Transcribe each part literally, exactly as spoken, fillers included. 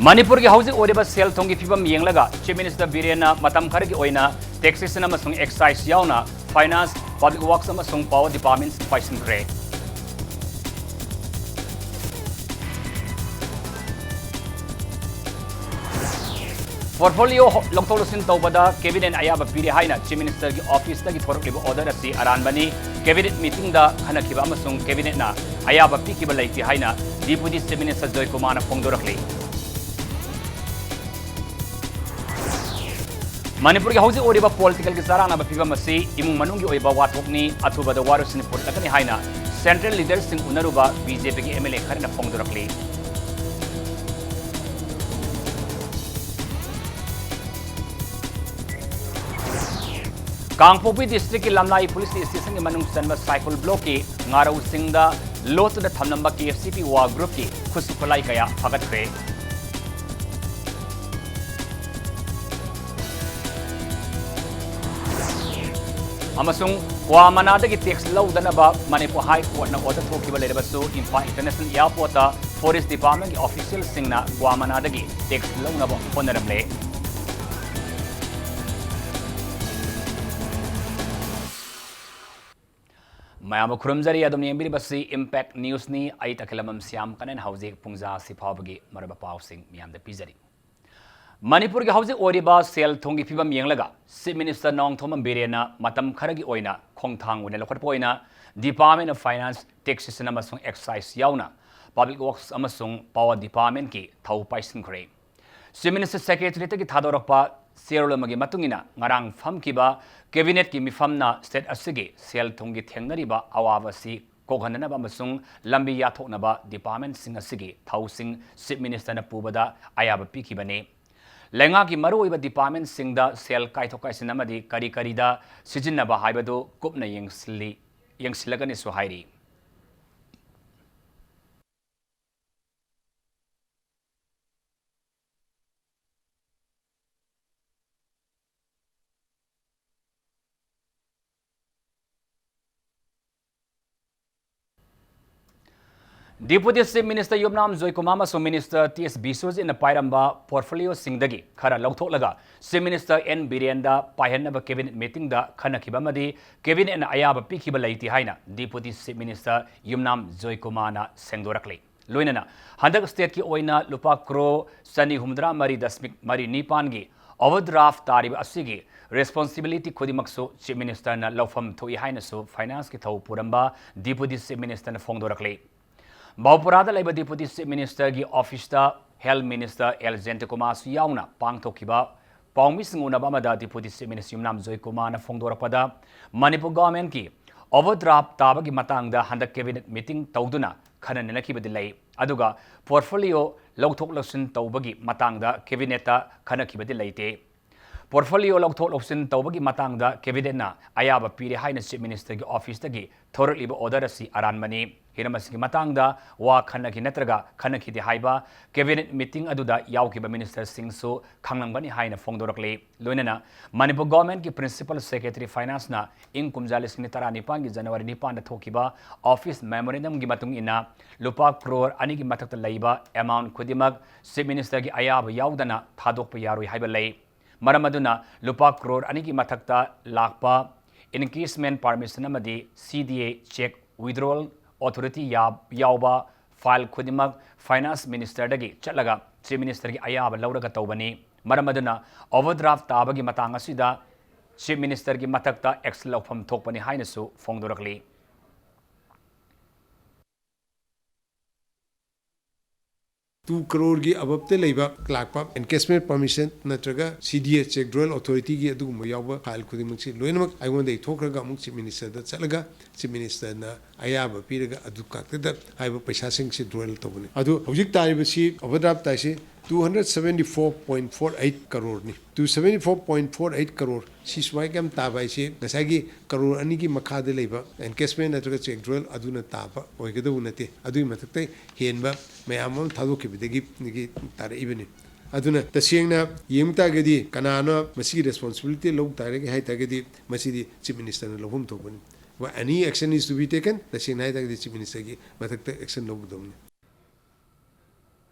ꯃꯅꯤꯄꯨꯔꯒꯤ ꯍꯧꯖꯤꯛ ꯑꯣꯏꯔꯤꯕ ꯁꯦꯜ ꯊꯨꯝꯒꯤ ꯐꯤꯕꯝ ꯌꯦꯡꯂꯒ Chief Minister ꯕꯤꯔꯦꯟꯅ ꯃꯇꯝ ꯈꯔꯒꯤ ꯑꯣꯏꯅ Taxation ꯑꯃꯁꯨꯡ Excise ꯌꯥꯎꯅ Finance, Public Works ꯑꯃꯁꯨꯡ Power Departments ꯄꯥꯏꯁꯤꯟꯈ꯭ꯔꯦ꯫ Portfolio ꯂꯧꯊꯣꯛ ꯂꯧꯁꯤꯟ ꯇꯧꯕꯗ Cabinet ꯑꯌꯥꯕ ꯄꯤꯔꯦ ꯍꯥꯏꯅ Chief Ministerꯒꯤ officeꯇꯒꯤ ꯊꯣꯔꯛꯂꯤꯕ order ꯑꯁꯤ ꯑꯔꯥꯟꯕꯅꯤ꯫ Cabinet meetingꯗ ꯈꯟꯅꯈꯤꯕ ꯑꯃꯁꯨꯡ Cabinetꯅ ꯑꯌꯥꯕ ꯄꯤꯈꯤꯕ ꯂꯩꯇꯦ ꯍꯥꯏꯅ Deputy Chief Minister ꯖꯣꯏꯀꯨꯃꯥꯔꯅ ꯐꯣꯡꯗꯣꯔꯛꯂꯤ꯫ ꯃꯅꯤꯄꯨꯔꯒꯤ ꯍꯧꯖꯤꯛ ꯑꯣꯏꯔꯤꯕ politicalꯒꯤ ꯆꯔꯥꯡꯅꯕ ꯐꯤꯕꯝ ꯑꯁꯤ ꯏꯃꯨꯡ ꯃꯅꯨꯡꯒꯤ ꯑꯣꯏꯕ ꯋꯥꯊꯣꯛꯅꯤ, ꯑꯊꯨꯕꯗ ꯋꯥꯔꯣꯏꯁꯤꯟ ꯄꯨꯔꯛꯂꯒꯅꯤ ꯍꯥꯏꯅ Central leaderꯁꯤꯡ ꯎꯅꯔꯨꯕ BJPꯒꯤ MLA ꯈꯔꯅ ꯐꯣꯡꯗꯣꯔꯛꯂꯤ꯫ ꯀꯥꯡꯄꯣꯛꯄꯤ districtꯀꯤ ꯂꯝꯂꯥꯏ police stationꯒꯤ ꯃꯅꯨꯡ ꯆꯟꯕ ꯁꯥꯏꯈꯨꯜ blockꯀꯤ ꯉꯥꯔꯧꯁꯤꯡꯗ ꯂꯣꯠꯇꯨꯅ ꯊꯝꯂꯝꯕ KCP ꯋꯥ groupꯀꯤ ꯈꯨꯠꯁꯨ ꯈꯨꯠꯂꯥꯏ ꯀꯌꯥ ꯐꯥꯒꯠꯈ꯭ꯔꯦ꯫ ꯑꯃꯁꯨꯡ ꯀ꯭ꯋꯥ ꯃꯅꯥꯗꯒꯤ tax ꯂꯧꯗꯅꯕ ꯃꯅꯤꯄꯨꯔ High Courtꯅ order ꯊꯣꯛꯈꯤꯕ ꯂꯩꯔꯕꯁꯨ, ꯏꯝꯐꯥꯜ International Airportꯇ Forest Departmentꯀꯤ officialꯁꯤꯡꯅ ꯀ꯭ꯋꯥ ꯃꯅꯥꯗꯒꯤ tax ꯂꯧꯅꯕ ꯍꯣꯠꯅꯔꯝꯂꯦ꯫ ꯃꯌꯥꯝꯕꯨ ꯈꯨꯔꯨꯝꯖꯔꯤ꯫ ꯑꯗꯨꯝ ꯌꯦꯡꯕꯤꯔꯤꯕꯁꯤ Impact Newsꯅꯤ꯫ ꯑꯩ ꯇꯈꯦꯂꯝꯕꯝ ꯁ꯭ꯌꯥꯝ ꯀꯅꯟ꯫ ꯍꯧꯖꯤꯛ ꯄꯨꯡꯖꯥ ꯑꯁꯤ ꯐꯥꯎꯕꯒꯤ ꯃꯔꯨꯑꯣꯏꯕ ꯄꯥꯎꯁꯤꯡ ꯃꯤꯌꯥꯝꯗ ꯄꯤꯖꯔꯤ꯫ ꯃꯅꯤꯄꯨꯔꯒꯤ ꯍꯧꯖꯤꯛ ꯑꯣꯏꯔꯤꯕ ꯁꯦꯜ ꯊꯨꯝꯒꯤ ꯐꯤꯕꯝ ꯌꯦꯡꯂꯒ Chief Minister ꯅꯣꯡꯊꯣꯝꯕꯝ ꯕꯤꯔꯦꯟꯅ ꯃꯇꯝ ꯈꯔꯒꯤ ꯑꯣꯏꯅ ꯈꯣꯡꯊꯥꯡ ꯑꯣꯏꯅ ꯂꯧꯈꯠꯄ ꯑꯣꯏꯅ Department of Finance, Taxation ꯑꯃꯁꯨꯡ Excise ꯌꯥꯎꯅ Public Works ꯑꯃꯁꯨꯡ Power Departmentꯀꯤ ꯊꯧ ꯄꯥꯏꯁꯤꯟꯈ꯭ꯔꯦ꯫ Chief Minister Secretariatꯇꯒꯤ ꯊꯥꯗꯣꯔꯛꯄ ꯆꯦꯔꯣꯜ ꯑꯃꯒꯤ ꯃꯇꯨꯡ ꯏꯟꯅ, ꯉꯔꯥꯡ ꯐꯝꯈꯤꯕ Cabinetꯀꯤ ꯃꯤꯐꯝꯅ state ꯑꯁꯤꯒꯤ ꯁꯦꯜ ꯊꯨꯝꯒꯤ ꯊꯦꯡꯅꯔꯤꯕ ꯑꯋꯥꯕ ꯑꯁꯤ ꯀꯣꯛꯍꯟꯅꯅꯕ ꯑꯃꯁꯨꯡ ꯂꯝꯕꯤ ꯌꯥꯊꯣꯛꯅꯕ departmentꯁꯤꯡ ꯑꯁꯤꯒꯤ ꯊꯧꯁꯤꯡ Chief Ministerꯅ ꯄꯨꯕꯗ ꯑꯌꯥꯕ ꯄꯤꯈꯤꯕꯅꯤ꯫ ꯂꯩꯉꯥꯛꯀꯤ ꯃꯔꯨꯑꯣꯏꯕ departmentꯁꯤꯡꯗ ꯁꯦꯜ ꯀꯥꯏꯊꯣꯛ ꯀꯥꯏꯁꯤꯟ ꯑꯃꯗꯤ ꯀꯔꯤ ꯀꯔꯤꯗ ꯁꯤꯖꯤꯟꯅꯕ ꯍꯥꯏꯕꯗꯨ ꯀꯨꯞꯅ ꯌꯦꯡꯁꯤꯜꯂꯤ, ꯌꯦꯡꯁꯤꯜꯂꯒꯅꯤꯁꯨ ꯍꯥꯏꯔꯤ꯫ Deputy Chief Minister ꯌꯨꯝꯅꯥꯝ ꯖꯣꯏꯀꯨꯃꯥꯔ ꯑꯃꯁꯨꯡ Minister ꯇꯤ ꯑꯦꯁ ꯕꯤꯁ꯭ꯋꯖꯤꯠꯅ ꯄꯥꯏꯔꯝꯕ portfolioꯁꯤꯡꯗꯒꯤ ꯈꯔ ꯂꯧꯊꯣꯛꯂꯒ Chief Minister ꯑꯦꯟ ꯕꯤꯔꯦꯟꯗ ꯄꯥꯏꯍꯟꯅꯕ Cabinet meetingꯗ ꯈꯟꯅꯈꯤꯕ ꯑꯃꯗꯤ Cabinetꯅ ꯑꯌꯥꯕ ꯄꯤꯈꯤꯕ ꯂꯩꯇꯦ ꯍꯥꯏꯅ Deputy Chief Minister ꯌꯨꯝꯅꯥꯝ ꯖꯣꯏꯀꯨꯃꯥꯔꯅ ꯁꯦꯡꯗꯣꯔꯛꯂꯤ꯫ ꯂꯣꯏꯅꯅ ꯍꯟꯗꯛ stateꯀꯤ ꯑꯣꯏꯅ ꯂꯨꯄꯥ ꯀ꯭ꯔꯣꯔ ꯆꯅꯤ ꯍꯨꯝꯗ꯭ꯔꯥ ꯃꯔꯤ ꯗꯁꯃꯤꯛ ꯃꯔꯤ ꯅꯤꯄꯥꯟꯒꯤ overdraft ꯇꯥꯔꯤꯕ ꯑꯁꯤꯒꯤ responsibility ꯈꯨꯗꯤꯡꯃꯛꯁꯨ Chief Ministerꯅ ꯂꯧꯐꯝ ꯊꯣꯛꯏ ꯍꯥꯏꯅꯁꯨ financeꯀꯤ ꯊꯧ ꯄꯨꯔꯝꯕ Deputy Chief Ministerꯅ ꯐꯣꯡꯗꯣꯔꯛꯂꯤ꯫ ꯕꯥꯎꯄꯨꯔꯥꯗ ꯂꯩꯕ Deputy Chief Ministerꯒꯤ officeꯇ Health Minister ꯑꯦꯜ ꯖꯌꯟꯇꯀꯨꯃꯥꯔꯁꯨ ꯌꯥꯎꯅ ꯄꯥꯡꯊꯣꯛꯈꯤꯕ ꯄꯥꯎꯃꯤꯁꯤꯡ ꯎꯅꯕ ꯑꯃꯗ Deputy Chief Minister ꯌꯨꯝꯅꯥꯝ ꯖꯣꯏꯀꯨꯃꯥꯔꯅ ꯐꯣꯡꯗꯣꯔꯛꯄꯗ, ꯃꯅꯤꯄꯨꯔ governmentꯀꯤ overdraft ꯇꯥꯕꯒꯤ ꯃꯇꯥꯡꯗ ꯍꯟꯗꯛ Cabinet meeting ꯇꯧꯗꯨꯅ ꯈꯟꯅ ꯅꯩꯅꯈꯤꯕꯗꯤ ꯂꯩ, ꯑꯗꯨꯒ portfolio ꯂꯧꯊꯣꯛ ꯂꯧꯁꯤꯟ ꯇꯧꯕꯒꯤ ꯃꯇꯥꯡꯗ Cabinetꯇ ꯈꯟꯅꯈꯤꯕꯗꯤ ꯂꯩꯇꯦ꯫ Portfolio ꯂꯧꯊꯣꯛ ꯂꯧꯁꯤꯟ ꯇꯧꯕꯒꯤ ꯃꯇꯥꯡꯗ Cabinetꯅ ꯑꯌꯥꯕ ꯄꯤꯔꯦ ꯍꯥꯏꯅ Chief Ministerꯒꯤ officeꯇꯒꯤ ꯊꯣꯔꯛꯂꯤꯕ order ꯑꯁꯤ ꯑꯔꯥꯟꯕꯅꯤ꯫ ꯍꯤꯔꯝ ꯑꯁꯤꯒꯤ ꯃꯇꯥꯡꯗ ꯋꯥ ꯈꯟꯅꯈꯤ ꯅꯠꯇ꯭ꯔꯒ ꯈꯟꯅꯈꯤꯗꯦ ꯍꯥꯏꯕ Cabinet meeting ꯑꯗꯨꯗ ꯌꯥꯎꯈꯤꯕ ministerꯁꯤꯡꯁꯨ ꯈꯪꯂꯝꯒꯅꯤ ꯍꯥꯏꯅ ꯐꯣꯡꯗꯣꯔꯛꯂꯤ꯫ ꯂꯣꯏꯅꯅ ꯃꯅꯤꯄꯨꯔ governmentꯀꯤ Principal Secretary financeꯅ ꯏꯪ ꯀꯨꯝꯖꯥ ꯂꯤꯁꯤꯡ ꯑꯅꯤ ꯇꯔꯥꯅꯤꯄꯥꯟꯒꯤ January ꯅꯤꯄꯥꯟꯗ ꯊꯣꯛꯈꯤꯕ office memorandumꯒꯤ ꯃꯇꯨꯡ ꯏꯟꯅ ꯂꯨꯄꯥ ꯀ꯭ꯔꯣꯔ ꯑꯅꯤꯒꯤ ꯃꯊꯛꯇ ꯂꯩꯕ amount ꯈꯨꯗꯤꯡꯃꯛ Chief Ministerꯒꯤ ꯑꯌꯥꯕ ꯌꯥꯎꯗꯅ ꯊꯥꯗꯣꯛꯄ ꯌꯥꯔꯣꯏ ꯍꯥꯏꯕ ꯂꯩ꯫ ꯃꯔꯝ ꯑꯗꯨꯅ ꯂꯨꯄꯥ ꯀ꯭ꯔꯣꯔ ꯑꯅꯤꯒꯤ ꯃꯊꯛꯇ ꯂꯥꯛꯄ encashment permission ꯑꯃꯗꯤ C D A cheque withdrawal authority ꯌꯥ-, ꯌꯥꯎꯕ file ꯈꯨꯗꯤꯡꯃꯛ Finance Ministerꯗꯒꯤ ꯆꯠꯂꯒ Chief Ministerꯒꯤ ꯑꯌꯥꯕ ꯂꯧꯔꯒ ꯇꯧꯕꯅꯤ꯫ ꯃꯔꯝ ꯑꯗꯨꯅ overdraft ꯇꯥꯕꯒꯤ ꯃꯇꯥꯡ ꯑꯁꯤꯗ Chief Ministerꯒꯤ ꯃꯊꯛꯇ action ꯂꯧꯐꯝ ꯊꯣꯛꯄꯅꯤ ꯍꯥꯏꯅꯁꯨ ꯐꯣꯡꯗꯣꯔꯛꯂꯤ꯫ Two crore ꯒꯤ above ꯇ ꯂꯩꯕ ꯂꯥꯛꯄ encashment permission ꯅꯠꯇ꯭ꯔꯒ C D A cheque withdrawal authority ꯒꯤ ꯑꯗꯨꯒꯨꯝꯕ ꯌꯥꯎꯕ file ꯈꯨꯗꯤꯡꯃꯛꯁꯤ ꯂꯣꯏꯅꯃꯛ ꯑꯩꯉꯣꯟꯗꯒꯤ ꯊꯣꯛꯈ꯭ꯔꯒ ꯑꯃꯨꯛ Chief Minister ꯗ ꯆꯠꯂꯒ Chief Minister ꯅ ꯑꯌꯥꯕ ꯄꯤꯔꯒ ꯑꯗꯨ ꯈꯛꯇꯗ ꯍꯥꯏꯕ ꯄꯩꯁꯥꯁꯤꯡꯁꯤ withdrawal ꯇꯧꯕꯅꯤ꯫ ꯑꯗꯨ ꯍꯧꯖꯤꯛ ꯇꯥꯔꯤꯕꯁꯤ overdraft ꯇꯥꯏꯁꯤ two hundred seventy four point four eight crore ꯅꯤ꯫ Two seventy four point four eight crore ꯁꯤ ꯁꯨꯃꯥꯏꯅ ꯌꯥꯝ ꯇꯥꯕ ꯍꯥꯏꯁꯤ ꯉꯁꯥꯏꯒꯤ ꯀꯔꯣꯔ ꯑꯅꯤꯒꯤ ꯃꯈꯥꯗ ꯂꯩꯕ encashment ꯅꯠꯇ꯭ꯔꯒ cheque withdrawal ꯑꯗꯨꯅ ꯇꯥꯕ ꯑꯣꯏꯒꯗꯧꯕ ꯅꯠꯇꯦ꯫ ꯑꯗꯨꯒꯤ ꯃꯊꯛꯇ ꯍꯦꯟꯕ ꯃꯌꯥꯝ ꯑꯃ ꯊꯥꯗꯣꯛꯈꯤꯕꯗꯒꯤ ꯗꯒꯤ ꯇꯥꯔꯛꯏꯕꯅꯤ꯫ ꯑꯗꯨꯅ ꯇꯁꯦꯡꯅ ꯌꯦꯡꯕ ꯇꯥꯔꯒꯗꯤ ꯀꯅꯥꯅ ꯃꯁꯤꯒꯤ responsibility ꯂꯧ ꯇꯥꯔꯒꯦ ꯍꯥꯏ ꯇꯥꯔꯒꯗꯤ ꯃꯁꯤꯗꯤ Chief Minister ꯅ ꯂꯧꯐꯝ ꯊꯣꯛꯄꯅꯤ꯫ Any action is to be taken, ꯇꯁꯦꯡꯅ ꯍꯥꯏ ꯇꯥꯔꯒꯗꯤ ꯆꯤꯐ ꯃꯤꯅꯤꯁꯇꯔꯒꯤ ꯃꯊꯛꯇ ꯑꯦꯛꯁꯟ ꯂꯧꯒꯗꯧꯕꯅꯤ꯫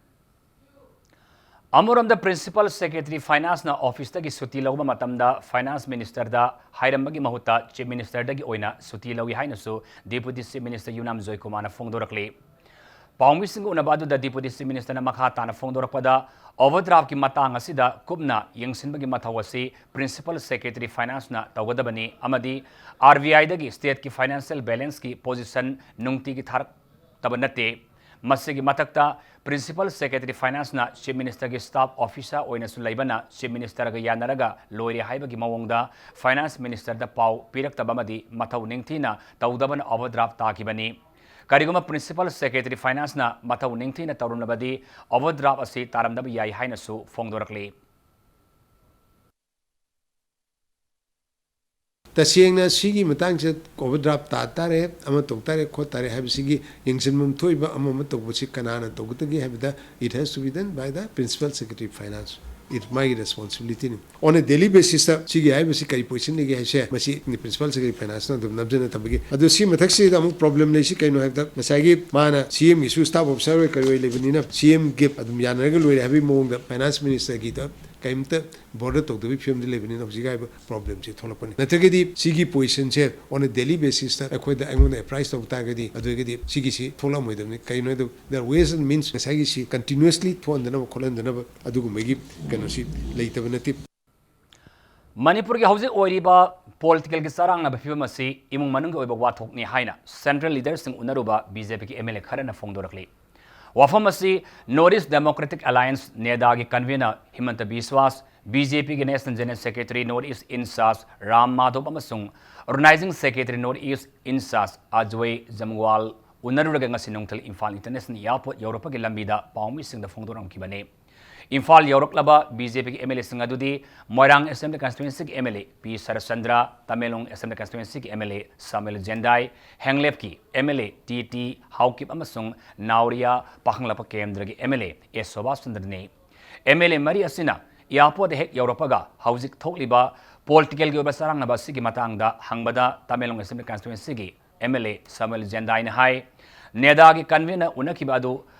ꯑꯃꯔꯣꯝꯗ, ꯄ꯭ꯔꯤꯟꯁꯤꯄꯜ ꯁꯦꯀ꯭ꯔꯦꯇꯔꯤ ꯐꯥꯏꯅꯥꯟꯁꯅ ꯑꯣꯐꯤꯁꯇꯒꯤ ꯁꯨꯇꯤ ꯂꯧꯕ ꯃꯇꯝꯗ ꯐꯥꯏꯅꯥꯟꯁ ꯃꯤꯅꯤꯁꯇꯔꯗ ꯍꯥꯏꯔꯝꯕꯒꯤ ꯃꯍꯨꯠꯇ ꯆꯤꯐ ꯃꯤꯅꯤꯁꯇꯔꯗꯒꯤ ꯑꯣꯏꯅ ꯁꯨꯇꯤ ꯂꯧꯏ ꯍꯥꯏꯅꯁꯨ ꯗꯤꯄꯨꯇꯤ ꯆꯤꯐ ꯃꯤꯅꯤꯁꯇꯔ ꯌꯨꯅꯥꯝ ꯖꯣꯏꯀꯨꯃꯥꯔꯅ ꯐꯣꯡꯗꯣꯔꯛꯂꯤ꯫ ꯄꯥꯎꯃꯤꯁꯤꯡꯒ ꯎꯅꯕ ꯑꯗꯨꯗ ꯗꯤꯄꯨꯇꯤ ꯆꯤꯐ ꯃꯤꯅꯤꯁꯇꯔꯅ ꯃꯈꯥ ꯇꯥꯅ ꯐꯣꯡꯗꯣꯔꯛꯄꯗ, ꯑꯣꯚꯔꯗ꯭ꯔꯥꯐꯀꯤ ꯃꯇꯥꯡ ꯑꯁꯤꯗ ꯀꯨꯞꯅ ꯌꯦꯡꯁꯤꯟꯕꯒꯤ ꯃꯊꯧ ꯑꯁꯤ ꯄ꯭ꯔꯤꯟꯁꯤꯄꯜ ꯁꯦꯀ꯭ꯔꯦꯇꯔꯤ ꯐꯥꯏꯅꯥꯟꯁꯅ ꯇꯧꯒꯗꯕꯅꯤ ꯑꯃꯗꯤ ꯑꯥꯔꯕꯤꯑꯥꯏꯗꯒꯤ ꯁ꯭ꯇꯦꯠꯀꯤ ꯐꯥꯏꯅꯥꯟꯁꯤꯌꯦꯜ ꯕꯦꯂꯦꯟꯁꯀꯤ ꯄꯣꯖꯤꯁꯟ ꯅꯨꯡꯇꯤꯒꯤ ꯊꯥꯔꯛꯇꯕ ꯅꯠꯇꯦ꯫ ꯃꯁꯤꯒꯤ ꯃꯊꯛꯇ, ꯄ꯭ꯔꯤꯟꯁꯤꯄꯜ ꯁꯦꯀ꯭ꯔꯦꯇꯔꯤ ꯐꯥꯏꯅꯥꯟꯁꯅ ꯆꯤꯐ ꯃꯤꯅꯤꯁꯇꯔꯒꯤ ꯁ꯭ꯇꯥꯐ ꯑꯣꯐꯤꯁꯥꯔ ꯑꯣꯏꯅꯁꯨ ꯂꯩꯕꯅ, ꯆꯤꯐ ꯃꯤꯅꯤꯁꯇꯔꯒ ꯌꯥꯅꯔꯒ ꯂꯣꯏꯔꯦ ꯍꯥꯏꯕꯒꯤ ꯃꯑꯣꯡꯗ ꯐꯥꯏꯅꯥꯟꯁ ꯃꯤꯅꯤꯁꯇꯔꯗ ꯄꯥꯎ ꯄꯤꯔꯛꯇꯕ ꯑꯃꯗꯤ ꯃꯊꯧ ꯅꯤꯡꯊꯤꯅ ꯇꯧꯗꯕꯅ ꯑꯣꯚꯔꯗ꯭ꯔꯥꯐ ꯇꯥꯈꯤꯕꯅꯤ꯫ ꯀꯔꯤꯒꯨꯝꯕ ꯄ꯭ꯔꯤꯟꯁꯤꯄꯜ ꯁꯦꯀ꯭ꯔꯦꯇꯔꯤ ꯐꯥꯏꯅꯥꯟꯁꯅ ꯃꯊꯧ ꯅꯤꯡꯊꯤꯅ ꯇꯧꯔꯝꯂꯕꯗꯤ ꯑꯣꯚꯔꯗ꯭ꯔꯥꯐ ꯑꯁꯤ ꯇꯥꯔꯝꯗꯕ ꯌꯥꯏ ꯍꯥꯏꯅꯁꯨ ꯐꯣꯡꯗꯣꯔꯛꯂꯤ꯫ ꯇꯁꯦꯡꯅ ꯁꯤꯒꯤ ꯃꯇꯥꯡꯁꯤꯗ ꯑꯣꯚꯔꯗ꯭ꯔꯥꯐ ꯇꯥ ꯇꯥꯔꯦ, ꯑꯃ ꯇꯧ ꯇꯥꯔꯦ, ꯈꯣꯠ ꯇꯥꯔꯦ ꯍꯥꯏꯕꯁꯤꯒꯤ ꯌꯦꯡꯁꯤꯟꯐꯝ ꯊꯣꯛꯏꯕ ꯑꯃ ꯑꯃ ꯇꯧꯕꯁꯤ ꯀꯅꯥꯅ ꯇꯧꯒꯗꯒꯦ ꯍꯥꯏꯕꯗ, it has to be done by the principal secretary finance. It ꯃꯥꯒꯤ ꯔꯦꯁꯄꯣꯟꯁꯤꯕꯤꯂꯤꯇꯤꯅꯤ꯫ On a daily basis ꯇ ꯁꯤꯒꯤ ꯍꯥꯏꯕꯁꯤ ꯀꯔꯤ ꯄꯣꯖꯤꯁꯟ ꯂꯩꯒꯦ ꯍꯥꯏꯁꯦ, ꯃꯁꯤ ꯄ꯭ꯔꯤꯟꯁꯤꯄꯥꯜ ꯁꯦꯀ꯭ꯔꯦꯇꯔꯤ ꯐꯥꯏꯅꯥꯟꯁꯅ ꯑꯗꯨꯝ ꯅꯝꯖꯅ ꯊꯝꯕꯒꯤ꯫ ꯑꯗꯣ ꯁꯤ ꯃꯊꯛꯁꯤꯗ ꯑꯃꯨꯛ ꯄ꯭ꯔꯣꯕ꯭ꯂꯦꯝ ꯂꯩꯁꯤ ꯀꯩꯅꯣ ꯍꯥꯏꯕꯗ, ꯉꯁꯥꯏꯒꯤ ꯃꯥꯅ ꯁꯤ ꯑꯦꯝꯒꯤꯁꯨ ꯁ꯭ꯇꯥꯐ ꯑꯣꯐꯤꯁꯥꯔ ꯑꯣꯏ ꯀꯔꯤ ꯑꯣꯏ ꯂꯩꯕꯅꯤꯅ, ꯁꯤ ꯑꯦꯝꯒꯤ ꯑꯗꯨꯝ ꯌꯥꯅꯔꯒ ꯂꯣꯏꯔꯦ ꯍꯥꯏꯕꯒꯤ ꯃꯑꯣꯡꯗ ꯐꯥꯏꯅꯥꯟꯁ ꯃꯤꯅꯤꯁꯇꯔꯒꯤꯗ ꯀꯔꯤꯝꯇ ꯕꯣꯗꯔ ꯇꯧꯗꯕꯒꯤ ꯐꯤꯕꯝꯗ ꯂꯩꯕꯅꯤꯅ ꯍꯧꯖꯤꯛ ꯍꯥꯏꯕ ꯄ꯭ꯔꯣꯕ꯭ꯂꯦꯝꯁꯦ ꯊꯣꯛꯂꯛꯄꯅꯤ꯫ ꯅꯠꯇ꯭ꯔꯒꯗꯤ ꯁꯤꯒꯤ ꯄꯣꯖꯤꯁꯟꯁꯦ on a daily basis ꯇ ꯑꯩꯈꯣꯏꯗ, ꯑꯩꯉꯣꯟꯗ ꯑꯦꯄ꯭ꯔꯥꯏꯁ ꯇꯧ ꯇꯥꯔꯒꯗꯤ, ꯑꯗꯨ ꯑꯣꯏꯔꯒꯗꯤ ꯁꯤꯒꯤꯁꯤ ꯊꯣꯛꯂꯛꯑꯝꯃꯣꯏꯗꯕꯅꯤ꯫ ꯀꯩꯅꯣ ꯍꯥꯏꯗ, there are ways and means, ꯉꯁꯥꯏꯒꯤ ꯁꯤ ꯀꯟꯇꯤꯅ꯭ꯌꯨꯁꯂꯤ ꯊꯣꯛꯍꯟꯗꯅꯕ ꯈꯣꯠꯍꯟꯗꯅꯕ ꯑꯗꯨꯒꯨꯝꯕꯒꯤ ꯀꯩꯅꯣꯁꯤ ꯂꯩꯇꯕ ꯅꯠꯇꯦ꯫ ꯃꯅꯤꯄꯨꯔꯒꯤ ꯍꯧꯖꯤꯛ ꯑꯣꯏꯔꯤꯕ ꯄꯣꯂꯤꯇꯤꯀꯦꯜꯒꯤ ꯆꯔꯥꯡꯅꯕ ꯐꯤꯕꯝ ꯑꯁꯤ ꯏꯃꯨꯡ ꯃꯅꯨꯡꯒꯤ ꯑꯣꯏꯕ ꯋꯥꯊꯣꯛꯅꯤ ꯍꯥꯏꯅ ꯁꯦꯟꯇ꯭ꯔꯦꯜ ꯂꯤꯗꯔꯁꯤꯡ ꯎꯅꯔꯨꯕ ꯕꯤ ꯖꯦ ꯄꯤꯒꯤ ꯑꯦꯝ ꯑꯦꯜ ꯑꯦ ꯈꯔꯅ ꯐꯣꯡꯗꯣꯔꯛꯂꯤ꯫ ꯋꯥꯐꯝ ꯑꯁꯤ ꯅꯣꯔꯠ ꯏꯁ ꯗꯦꯃꯣꯀ꯭ꯔꯦꯇꯤꯛ ꯑꯦꯂꯥꯌꯟꯁ, ꯅꯦꯗꯥꯒꯤ convener Himanta Biswas, B J ꯄꯤꯒꯤ national general secretary north east in charge Ram Madhav ꯑꯃꯁꯨꯡ organising secretary north east in charge Ajoy Jamwal ꯎꯅꯔꯨꯔꯒ ꯉꯁꯤ ꯅꯨꯡꯊꯤꯜ ꯏꯝꯐꯥꯜ ꯏꯟꯇꯔꯅꯦꯁꯅꯦꯜ ꯑꯦꯌꯔꯄꯣꯔꯠ ꯌꯧꯔꯛꯄꯒꯤ ꯂꯝꯕꯤꯗ ꯄꯥꯎꯃꯤꯁꯤꯡꯗ ꯐꯣꯡꯗꯣꯔꯛꯈꯤꯕꯅꯤ꯫ ꯏꯝꯐꯥꯜ ꯌꯧꯔꯛꯂꯕ ꯕꯤ ꯖꯦ ꯄꯤꯒꯤ ꯑꯦꯝ ꯑꯦꯜ ꯑꯦꯁꯤꯡ ꯑꯗꯨꯗꯤ ꯃꯣꯏꯔꯥꯡ ꯑꯦꯁꯦꯝꯕ꯭ꯂꯤ ꯀꯟꯁꯇꯤꯇ꯭ꯋꯦꯟꯁꯤꯒꯤ M L A P Saratchandra, Tamenglong assembly ꯀꯟꯁꯇꯤꯇ꯭ꯋꯦꯟꯁꯤꯒꯤ M L A Samuel Jendai, ꯍꯦꯡꯂꯦꯞꯀꯤ M L A T T Haokip ꯑꯃꯁꯨꯡ ꯅꯥꯎꯔꯤꯌꯥ ꯄꯥꯈꯪꯂꯥꯛꯄ ꯀꯦꯟꯗ꯭ꯔꯒꯤ M L A S Subash ꯆꯟꯗ꯭ꯔꯅꯤ꯫ ꯑꯦꯝ ꯑꯦꯜ ꯑꯦ ꯃꯔꯤ ꯑꯁꯤꯅ ꯑꯦꯌꯔꯄꯣꯔꯠ ꯍꯦꯛ ꯌꯧꯔꯛꯄꯒ ꯍꯧꯖꯤꯛ ꯊꯣꯛꯂꯤꯕ ꯄꯣꯂꯤꯇꯤꯀꯦꯜꯒꯤ ꯑꯣꯏꯕ ꯆꯔꯥꯡꯅꯕ ꯑꯁꯤꯒꯤ ꯃꯇꯥꯡꯗ ꯍꯪꯕꯗ ꯇꯃꯦꯡꯂꯣꯡ ꯑꯦꯁꯦꯝꯕ꯭ꯂꯤ ꯀꯟꯁꯇꯤꯇ꯭ꯋꯦꯟꯁꯤꯒꯤ ꯑꯦꯝ ꯑꯦꯜ ꯑꯦ ꯁꯥꯃꯨꯑꯦꯜ ꯖꯦꯟꯗꯥꯏꯅ ꯍꯥꯏ, ꯅꯦꯗꯥꯒꯤ ꯀꯟꯚꯦꯅꯔ ꯎꯅꯈꯤꯕ ꯑꯗꯨ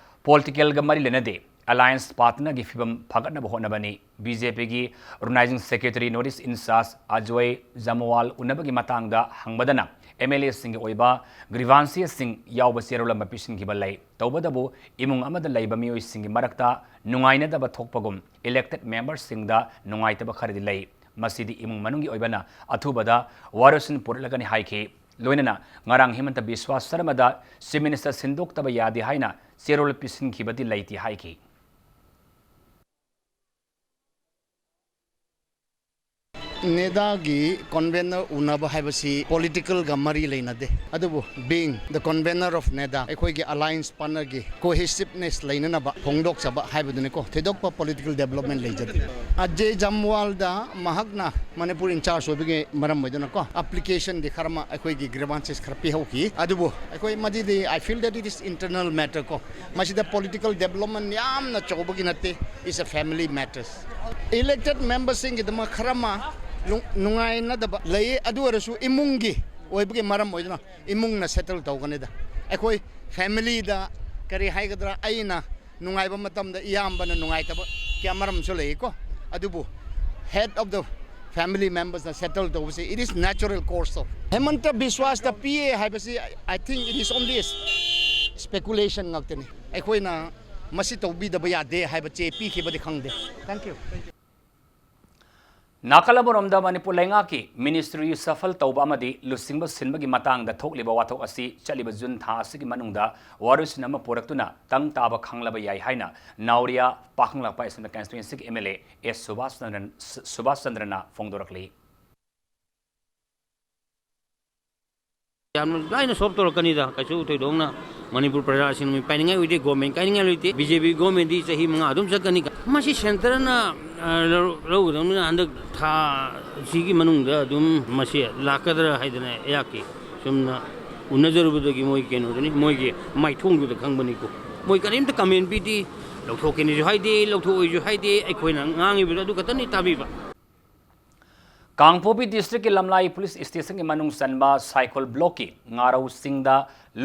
ꯄꯣꯂꯤꯇꯤꯀꯦꯜꯒ ꯃꯔꯤ ꯂꯩꯅꯗꯦ, ꯑꯦꯂꯥꯌꯟꯁ ꯄꯥꯔꯠꯅꯔꯒꯤ ꯐꯤꯕꯝ ꯐꯒꯠꯅꯕ ꯍꯣꯠꯅꯕꯅꯤ꯫ ꯕꯤ ꯖꯦ ꯄꯤꯒꯤ organising secretary north east in charge Ajoy Jamwal ꯎꯅꯕꯒꯤ ꯃꯇꯥꯡꯗ ꯍꯪꯕꯗꯅ ꯑꯦꯝ ꯑꯦꯜ ꯑꯦꯁꯤꯡꯒꯤ ꯑꯣꯏꯕ ꯒ꯭ꯔꯤꯚꯥꯟꯁꯦꯁꯁꯤꯡ ꯌꯥꯎꯕ ꯆꯦꯔꯣꯜ ꯑꯃ ꯄꯤꯁꯤꯟꯈꯤꯕ ꯂꯩ꯫ ꯇꯧꯕꯇꯕꯨ ꯏꯃꯨꯡ ꯑꯃꯗ ꯂꯩꯕ ꯃꯤꯑꯣꯏꯁꯤꯡꯒꯤ ꯃꯔꯛꯇ ꯅꯨꯡꯉꯥꯏꯅꯗꯕ ꯊꯣꯛꯄꯒꯨꯝ ꯏꯂꯦꯛꯇꯦꯗ ꯃꯦꯝꯕꯔꯁꯤꯡꯗ ꯅꯨꯡꯉꯥꯏꯇꯕ ꯈꯔꯗꯤ ꯂꯩ꯫ ꯃꯁꯤꯗꯤ ꯏꯃꯨꯡ ꯃꯅꯨꯡꯒꯤ ꯑꯣꯏꯕꯅ ꯑꯊꯨꯕꯗ ꯋꯥꯔꯣꯏꯁꯤꯟ ꯄꯨꯔꯛꯂꯒꯅꯤ ꯍꯥꯏꯈꯤ꯫ ꯂꯣꯏꯅꯅ ꯉꯔꯥꯡ ꯍꯤꯃꯟꯇ ꯕꯤꯁ꯭ꯋꯥꯁ ꯁꯔꯃꯗ ꯆꯤꯐ ꯃꯤꯅꯤꯁꯇꯔ ꯁꯤꯟꯗꯣꯛꯇꯕ ꯌꯥꯗꯦ ꯍꯥꯏꯅ ꯆꯦꯔꯣꯜ ꯄꯤꯁꯤꯟꯈꯤꯕꯗꯤ ꯂꯩꯇꯦ ꯍꯥꯏꯈꯤ꯫ ꯅꯦꯗꯥꯒꯤ ꯀꯟꯚꯦꯅꯔ ꯎꯅꯕ ꯍꯥꯏꯕꯁꯤ ꯄꯣꯂꯤꯇꯤꯀꯦꯜꯒ ꯃꯔꯤ ꯂꯩꯅꯗꯦ, ꯑꯗꯨꯕꯨ being the convener of ꯅꯦꯗꯥ, ꯑꯩꯈꯣꯏꯒꯤ ꯑꯦꯂꯥꯌꯟꯁ ꯄꯥꯔꯠꯅꯔꯒꯤ ꯀꯣꯍꯦꯁꯤꯚꯅꯦꯁ ꯂꯩꯅꯅꯕ ꯐꯣꯡꯗꯣꯛꯆꯕ ꯍꯥꯏꯕꯗꯨꯅꯤꯀꯣ꯫ ꯊꯣꯏꯗꯣꯛꯄ ꯄꯣꯂꯤꯇꯤꯀꯦꯜ ꯗꯦꯕꯂꯞꯃꯦꯟ ꯂꯩꯖꯗꯦ꯫ ꯑꯖꯦ ꯖꯝꯋꯥꯜꯗ ꯃꯍꯥꯛꯅ ꯃꯅꯤꯄꯨꯔ ꯏꯟꯆꯥꯔꯖ ꯑꯣꯏꯕꯒꯤ ꯃꯔꯝ ꯑꯣꯏꯗꯨꯅꯀꯣ, ꯑꯦꯄ꯭ꯂꯤꯀꯦꯁꯟꯗꯤ ꯈꯔ ꯑꯃ ꯑꯩꯈꯣꯏꯒꯤ ꯒ꯭ꯔꯤꯚꯥꯟꯁꯦꯁ ꯈꯔ ꯄꯤꯍꯧꯈꯤ꯫ ꯑꯗꯨꯕꯨ ꯑꯩꯈꯣꯏ ꯃꯗꯨꯗꯤ, I feel that it is internal matter ꯀꯣ, ꯃꯁꯤꯗ ꯄꯣꯂꯤꯇꯤꯀꯦꯜ ꯗꯦꯕꯂꯞꯃꯦꯟ ꯌꯥꯝꯅ ꯆꯥꯎꯕꯒꯤ ꯅꯠꯇꯦ, it's a family matters꯫ ꯏꯂꯦꯛꯇꯦꯗ ꯃꯦꯝꯕꯔꯁꯤꯡꯒꯤꯗꯃꯛ ꯈꯔ ꯑꯃ ꯅꯨꯡ-, ꯅꯨꯡꯉꯥꯏꯅꯗꯕ ꯂꯩ, ꯑꯗꯨ ꯑꯣꯏꯔꯁꯨ ꯏꯃꯨꯡꯒꯤ ꯑꯣꯏꯕꯒꯤ ꯃꯔꯝ ꯑꯣꯏꯗꯨꯅ ꯏꯃꯨꯡꯅ ꯁꯦꯇꯜ ꯇꯧꯒꯅꯤꯗ꯫ ꯑꯩꯈꯣꯏ ꯐꯦꯃꯤꯂꯤꯗ ꯀꯔꯤ ꯍꯥꯏꯒꯗ꯭ꯔꯥ, ꯑꯩꯅ ꯅꯨꯡꯉꯥꯏꯕ ꯃꯇꯝꯗ ꯏꯌꯥꯝꯕꯅ ꯅꯨꯡꯉꯥꯏꯇꯕ ꯀꯌꯥ ꯃꯔꯨꯝꯁꯨ ꯂꯩꯀꯣ꯫ ꯑꯗꯨꯕꯨ head of the family members ꯅ ꯁꯦꯇꯜ ꯇꯧꯕꯁꯤ, it is natural course of꯫ ꯍꯦꯃꯟꯇ ꯕꯤꯁ꯭ꯋꯥꯁꯇ ꯄꯤꯌꯦ ꯍꯥꯏꯕꯁꯤ, I think it is only speculation ꯉꯥꯛꯇꯅꯤ꯫ ꯑꯩꯈꯣꯏꯅ ꯃꯁꯤ ꯇꯧꯕꯤꯗꯕ ꯌꯥꯗꯦ ꯍꯥꯏꯕ ꯆꯦ ꯄꯤꯈꯤꯕꯗꯤ ꯈꯪꯗꯦ꯫ Thank you꯫ ꯅꯥꯀꯜ ꯑꯃꯔꯣꯝꯗ ꯃꯅꯤꯄꯨꯔ ꯂꯩꯉꯥꯛꯀꯤ ꯃꯤꯅꯤꯁꯇ꯭ꯔꯤ ꯁꯐꯜ ꯇꯧꯕ ꯑꯃꯗꯤ ꯂꯨꯆꯤꯡꯕ ꯁꯤꯟꯕꯒꯤ ꯃꯇꯥꯡꯗ ꯊꯣꯛꯂꯤꯕ ꯋꯥꯊꯣꯛ ꯑꯁꯤ ꯆꯠꯂꯤꯕ ꯖꯨꯟ ꯊꯥ ꯑꯁꯤꯒꯤ ꯃꯅꯨꯡꯗ ꯋꯥꯔꯣꯏꯁꯤꯟ ꯑꯃ ꯄꯨꯔꯛꯇꯨꯅ ꯇꯪ ꯇꯥꯕ ꯈꯪꯂꯕ ꯌꯥꯏ ꯍꯥꯏꯅ ꯅꯥꯎꯔꯤꯌꯥ ꯄꯥꯈꯪꯂꯥꯛꯄ ꯑꯦꯁꯦꯝꯕ꯭ꯂꯤ ꯀꯟꯁꯇꯤꯇ꯭ꯋꯦꯟꯁꯤꯒꯤ M L A S Subash ꯆꯟꯗ꯭ꯔꯟ-, ꯁꯨꯕꯥꯁ ꯆꯟꯗ꯭ꯔꯅ ꯐꯣꯡꯗꯣꯔꯛꯂꯤ꯫ ꯌꯥꯝꯅ ꯂꯥꯏꯅ ꯁꯣꯜꯕ ꯇꯧꯔꯛꯀꯅꯤꯗ, ꯀꯩꯁꯨ ꯊꯣꯏꯗꯣꯛꯅ ꯃꯅꯤꯄꯨꯔ ꯄ꯭ꯔꯖꯥꯁꯤꯡ ꯅꯨꯃꯤꯠ ꯄꯥꯏꯅꯤꯡꯉꯥꯏ ꯑꯣꯏꯗꯦ, ꯒꯣꯔꯃꯦꯟ ꯀꯥꯏꯅꯤꯡꯉꯥꯏ ꯂꯩꯇꯦ꯫ ꯕꯤ ꯖꯦ ꯄꯤ ꯒꯣꯔꯃꯦꯟꯗꯤ ꯆꯍꯤ ꯃꯉꯥ ꯑꯗꯨꯝ ꯆꯠꯀꯅꯤ꯫ ꯃꯁꯤ ꯁꯦꯟꯇꯔꯅ, ꯑ, ꯂꯧ-, ꯂꯧꯒꯗꯕꯅꯤꯅ ꯍꯟꯗꯛ ꯊꯥ ꯑꯁꯤꯒꯤ ꯃꯅꯨꯡꯗ ꯑꯗꯨꯝ ꯃꯁꯤ ꯂꯥꯛꯀꯗ꯭ꯔꯥ ꯍꯥꯏꯗꯅ ꯑꯩꯍꯥꯛꯀꯤ ꯁꯨꯝꯅ ꯎꯅꯖꯔꯨꯕꯗꯒꯤ ꯃꯣꯏ ꯀꯩꯅꯣꯗꯨꯅꯤ, ꯃꯣꯏꯒꯤ ꯃꯥꯏꯊꯣꯡꯗꯨꯗ ꯈꯪꯕꯅꯤꯀꯣ꯫ ꯃꯣꯏ ꯀꯔꯤꯝꯇ ꯀꯃꯦꯟ ꯄꯤꯗꯦ, ꯂꯧꯊꯣꯛꯀꯅꯤꯁꯨ ꯍꯥꯏꯗꯦ, ꯂꯧꯊꯣꯛꯑꯣꯏꯁꯨ ꯍꯥꯏꯗꯦ, ꯑꯩꯈꯣꯏꯅ ꯉꯥꯡꯉꯤꯕꯗꯣ ꯑꯗꯨ ꯈꯛꯇꯅꯤ ꯇꯥꯕꯤꯕ꯫ ꯀꯥꯡꯄꯣꯛꯄꯤ ꯗꯤꯁꯇ꯭ꯔꯤꯛꯀꯤ ꯂꯝꯂꯥꯏ ꯄꯨꯂꯤꯁ ꯁ꯭ꯇꯦꯁꯟꯒꯤ ꯃꯅꯨꯡ ꯆꯟꯕ ꯁꯥꯏꯈꯣꯜ ꯕ꯭ꯂꯣꯛꯀꯤ ꯉꯥꯔꯧꯁꯤꯡꯗ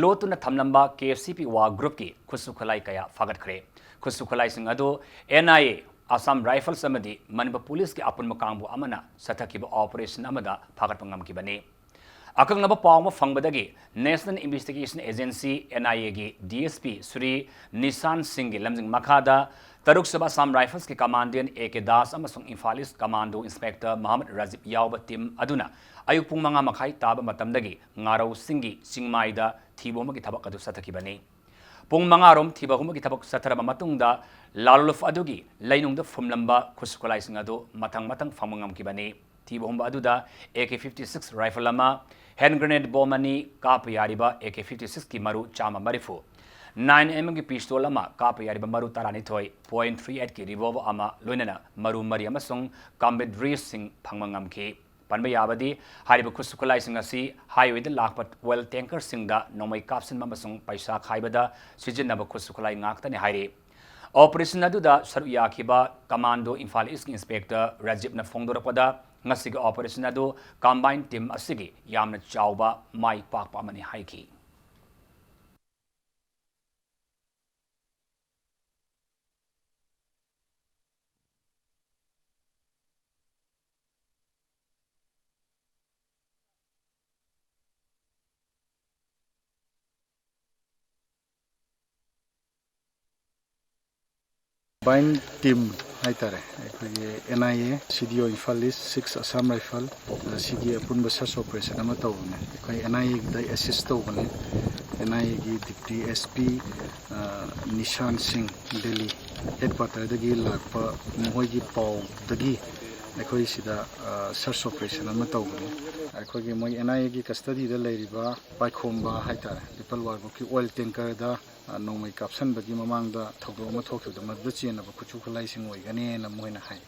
ꯂꯣꯠꯇꯨꯅ ꯊꯝꯂꯝꯕ ꯀꯦ ꯑꯦꯁ ꯁꯤ ꯄꯤ ꯋꯥ ꯒ꯭ꯔꯨꯞꯀꯤ ꯈꯨꯠꯁꯨ ꯈꯨꯠꯂꯥꯏ ꯀꯌꯥ ꯐꯥꯒꯠꯈ꯭ꯔꯦ꯫ ꯈꯨꯠꯁꯨ ꯈꯨꯠꯂꯥꯏꯁꯤꯡ ꯑꯗꯨ N I A, Assam rifles ꯑꯃꯗꯤ ꯃꯅꯤꯄꯨꯔ ꯄꯨꯂꯤꯁꯀꯤ ꯑꯄꯨꯟꯕ ꯀꯥꯡꯕꯨ ꯑꯃꯅ ꯆꯠꯊꯈꯤꯕ ꯑꯣꯄꯔꯦꯁꯟ ꯑꯃꯗ ꯐꯥꯒꯠꯄ ꯉꯝꯈꯤꯕꯅꯤ꯫ ꯑꯀꯛꯅꯕ ꯄꯥꯎ ꯑꯃ ꯐꯪꯕꯗꯒꯤ ꯅꯦꯁꯅꯦꯜ ꯏꯟꯚꯦꯁꯇꯤꯒꯦꯁꯟ ꯑꯦꯖꯦꯟꯁꯤ, ꯑꯦꯟ ꯑꯥꯏ ꯑꯦꯒꯤ D S P Shri Nissan ꯁꯤꯡꯒꯤ ꯂꯝꯖꯤꯡ ꯃꯈꯥꯗ ꯇꯔꯨꯛ ꯁꯨꯕ ꯑꯁꯥꯝ ꯔꯥꯏꯐꯜꯁꯀꯤ ꯀꯃꯥꯟꯗꯦꯟ ꯑꯦ ꯀꯦ ꯗꯥꯁ ꯑꯃꯁꯨꯡ Imphal east commando inspector Mohammad Rajib ꯌꯥꯎꯕ ꯇꯤꯝ ꯑꯗꯨꯅ ꯑꯌꯨꯛ ꯄꯨꯡ ꯃꯉꯥ ꯃꯈꯥꯏ ꯇꯥꯕ ꯃꯇꯝꯗꯒꯤ ꯉꯥꯔꯧꯁꯤꯡꯒꯤ ꯆꯤꯡꯃꯥꯏꯗ ꯊꯤꯕ ꯍꯨꯝꯕꯒꯤ ꯊꯕꯛ ꯑꯗꯨ ꯆꯠꯊꯈꯤꯕꯅꯤ꯫ ꯄꯨꯡ ꯃꯉꯥ ꯔꯣꯝ ꯊꯤꯕ ꯍꯨꯝꯕꯒꯤ ꯊꯕꯛ ꯆꯠꯊꯔꯕ ꯃꯇꯨꯡꯗ ꯂꯥꯂꯨꯐ ꯑꯗꯨꯒꯤ ꯂꯩꯅꯨꯡꯗ ꯐꯨꯝꯂꯝꯕ ꯈꯨꯠꯁꯨ ꯈꯨꯠꯂꯥꯏꯁꯤꯡ ꯑꯗꯨ ꯃꯊꯪ ꯃꯊꯪ ꯐꯪꯕ ꯉꯝꯈꯤꯕꯅꯤ꯫ ꯊꯤꯕ ꯍꯨꯝꯕ ꯑꯗꯨꯗ A K fifty six rifle ꯑꯃ, ꯍꯦꯟ ꯒ꯭ꯔꯦꯅꯦꯗ ꯕꯣꯝ ꯑꯅꯤ, ꯀꯥꯞꯄ ꯌꯥꯔꯤꯕ ꯑꯦ ꯀꯦ ꯐꯤꯐꯇꯤ ꯁꯤꯛꯁꯀꯤ ꯃꯔꯨ ꯆꯥꯝꯃ ꯃꯔꯤꯐꯨ, ꯅꯥꯏꯟ ꯑꯦꯝ ꯑꯦꯝꯒꯤ ꯄꯤꯁꯇꯣꯜ ꯑꯃ, ꯀꯥꯞꯄ ꯌꯥꯔꯤꯕ ꯃꯔꯨ ꯇꯔꯥꯅꯤꯊꯣꯏ, ꯄꯣꯏꯟꯠ ꯊ꯭ꯔꯤ ꯑꯩꯠꯀꯤ ꯔꯤꯚꯣꯜꯚꯔ ꯑꯃ, ꯂꯣꯏꯅꯅ ꯃꯔꯨ ꯃꯔꯤ ꯑꯃꯁꯨꯡ ꯀꯝꯕꯦꯠ ꯔꯤꯁꯁꯤꯡ ꯐꯪꯕ ꯉꯝꯈꯤ꯫ ꯄꯟꯕ ꯌꯥꯕꯗꯤ, ꯍꯥꯏꯔꯤꯕ ꯈꯨꯠꯁꯨ ꯈꯨꯠꯂꯥꯏꯁꯤꯡ ꯑꯁꯤ ꯍꯥꯏꯋꯦꯗ ꯂꯥꯛꯄ ꯑꯣꯏꯜ ꯇꯦꯡꯀꯔꯁꯤꯡꯗ ꯅꯣꯡꯃꯩ ꯀꯥꯞꯁꯤꯟꯕ ꯑꯃꯁꯨꯡ ꯄꯩꯁꯥ ꯈꯥꯏꯕꯗ ꯁꯤꯖꯤꯟꯅꯕ ꯈꯨꯠꯁꯨ ꯈꯨꯠꯂꯥꯏ ꯉꯥꯛꯇꯅꯤ ꯍꯥꯏꯔꯤ꯫ ꯑꯣꯄꯔꯦꯁꯟ ꯑꯗꯨꯗ ꯁꯔꯨꯛ ꯌꯥꯈꯤꯕ ꯀꯃꯥꯟꯗꯣ ꯏꯝꯐꯥꯜ ꯏꯁꯀꯤ ꯏꯟꯁꯄꯦꯛꯇꯔ ꯔꯥꯖꯤꯕꯅ ꯐꯣꯡꯗꯣꯔꯛꯄꯗ, ꯉꯁꯤꯒꯤ ꯑꯣꯄꯔꯦꯁꯟ ꯑꯗꯨ ꯀꯝꯕꯥꯏꯟ ꯇꯤꯝ ꯑꯁꯤꯒꯤ ꯌꯥꯝꯅ ꯆꯥꯎꯕ ꯃꯥꯏ ꯄꯥꯛꯄ ꯑꯃꯅꯤ ꯍꯥꯏꯈꯤ꯫ ꯀꯝꯕꯥꯏꯟ ꯇꯤꯝ ꯍꯥꯏꯇꯥꯔꯦ, ꯑꯩꯈꯣꯏꯒꯤ ꯑꯦꯟ ꯑꯥꯏ ꯑꯦ, ꯁꯤ ꯗꯤ ꯑꯣ ꯏꯝꯐꯥꯜ ꯏꯁ, ꯁꯤꯛꯁ ꯑꯁꯥꯝ ꯔꯥꯏꯐꯜ, ꯑꯁꯤꯒꯤ ꯑꯄꯨꯟꯕ ꯁꯔꯆ ꯑꯣꯄꯔꯦꯁꯟ ꯑꯃ ꯇꯧꯕꯅꯦ꯫ ꯑꯩꯈꯣꯏ ꯑꯦꯟ ꯑꯥꯏ ꯑꯦꯒꯤꯗ ꯑꯦꯁꯤꯁ ꯇꯧꯕꯅꯦ꯫ ꯑꯦꯟ ꯑꯥꯏ ꯑꯦꯒꯤ ꯗꯤꯄ꯭ꯌꯨꯇꯤ ꯑꯦꯁ ꯄꯤ, ꯑ, ꯅꯤꯁꯥꯟ ꯁꯤꯡ, ꯗꯦꯜꯂꯤ ꯍꯦꯗ ꯀ꯭ꯋꯥꯇꯔꯗꯒꯤ ꯂꯥꯛꯄ ꯃꯈꯣꯏꯒꯤ ꯄꯥꯎꯗꯒꯤ ꯑꯩꯈꯣꯏ ꯁꯤꯗ, ꯑ, ꯁꯔꯆ ꯑꯣꯄꯔꯦꯁꯟ ꯑꯃ ꯇꯧꯕꯅꯦ꯫ ꯑꯩꯈꯣꯏꯒꯤ ꯃꯣꯏ ꯑꯦꯟ ꯑꯥꯏ ꯑꯦꯒꯤ ꯀꯁꯇꯗꯤꯗ ꯂꯩꯔꯤꯕ ꯄꯥꯏꯈꯣꯝꯕ ꯍꯥꯏꯇꯥꯔꯦ, ꯄꯤꯄꯜ ꯋꯥꯔ ꯒ꯭ꯔꯨꯞꯀꯤ ꯑꯣꯏꯜ ꯇꯦꯡꯀꯔꯗ, ꯑ, ꯅꯣꯡꯃꯩ ꯀꯥꯞꯁꯟꯕꯒꯤ ꯃꯃꯥꯡꯗ ꯊꯧꯗꯣꯛ ꯑꯃ ꯊꯣꯛꯈꯤꯕꯗꯣ, ꯃꯗꯨꯗ ꯆꯦꯟꯅꯕ ꯈꯨꯠꯁꯨ ꯈꯨꯠꯂꯥꯏꯁꯤꯡ ꯑꯣꯏꯒꯅꯦꯅ ꯃꯣꯏꯅ ꯍꯥꯏ꯫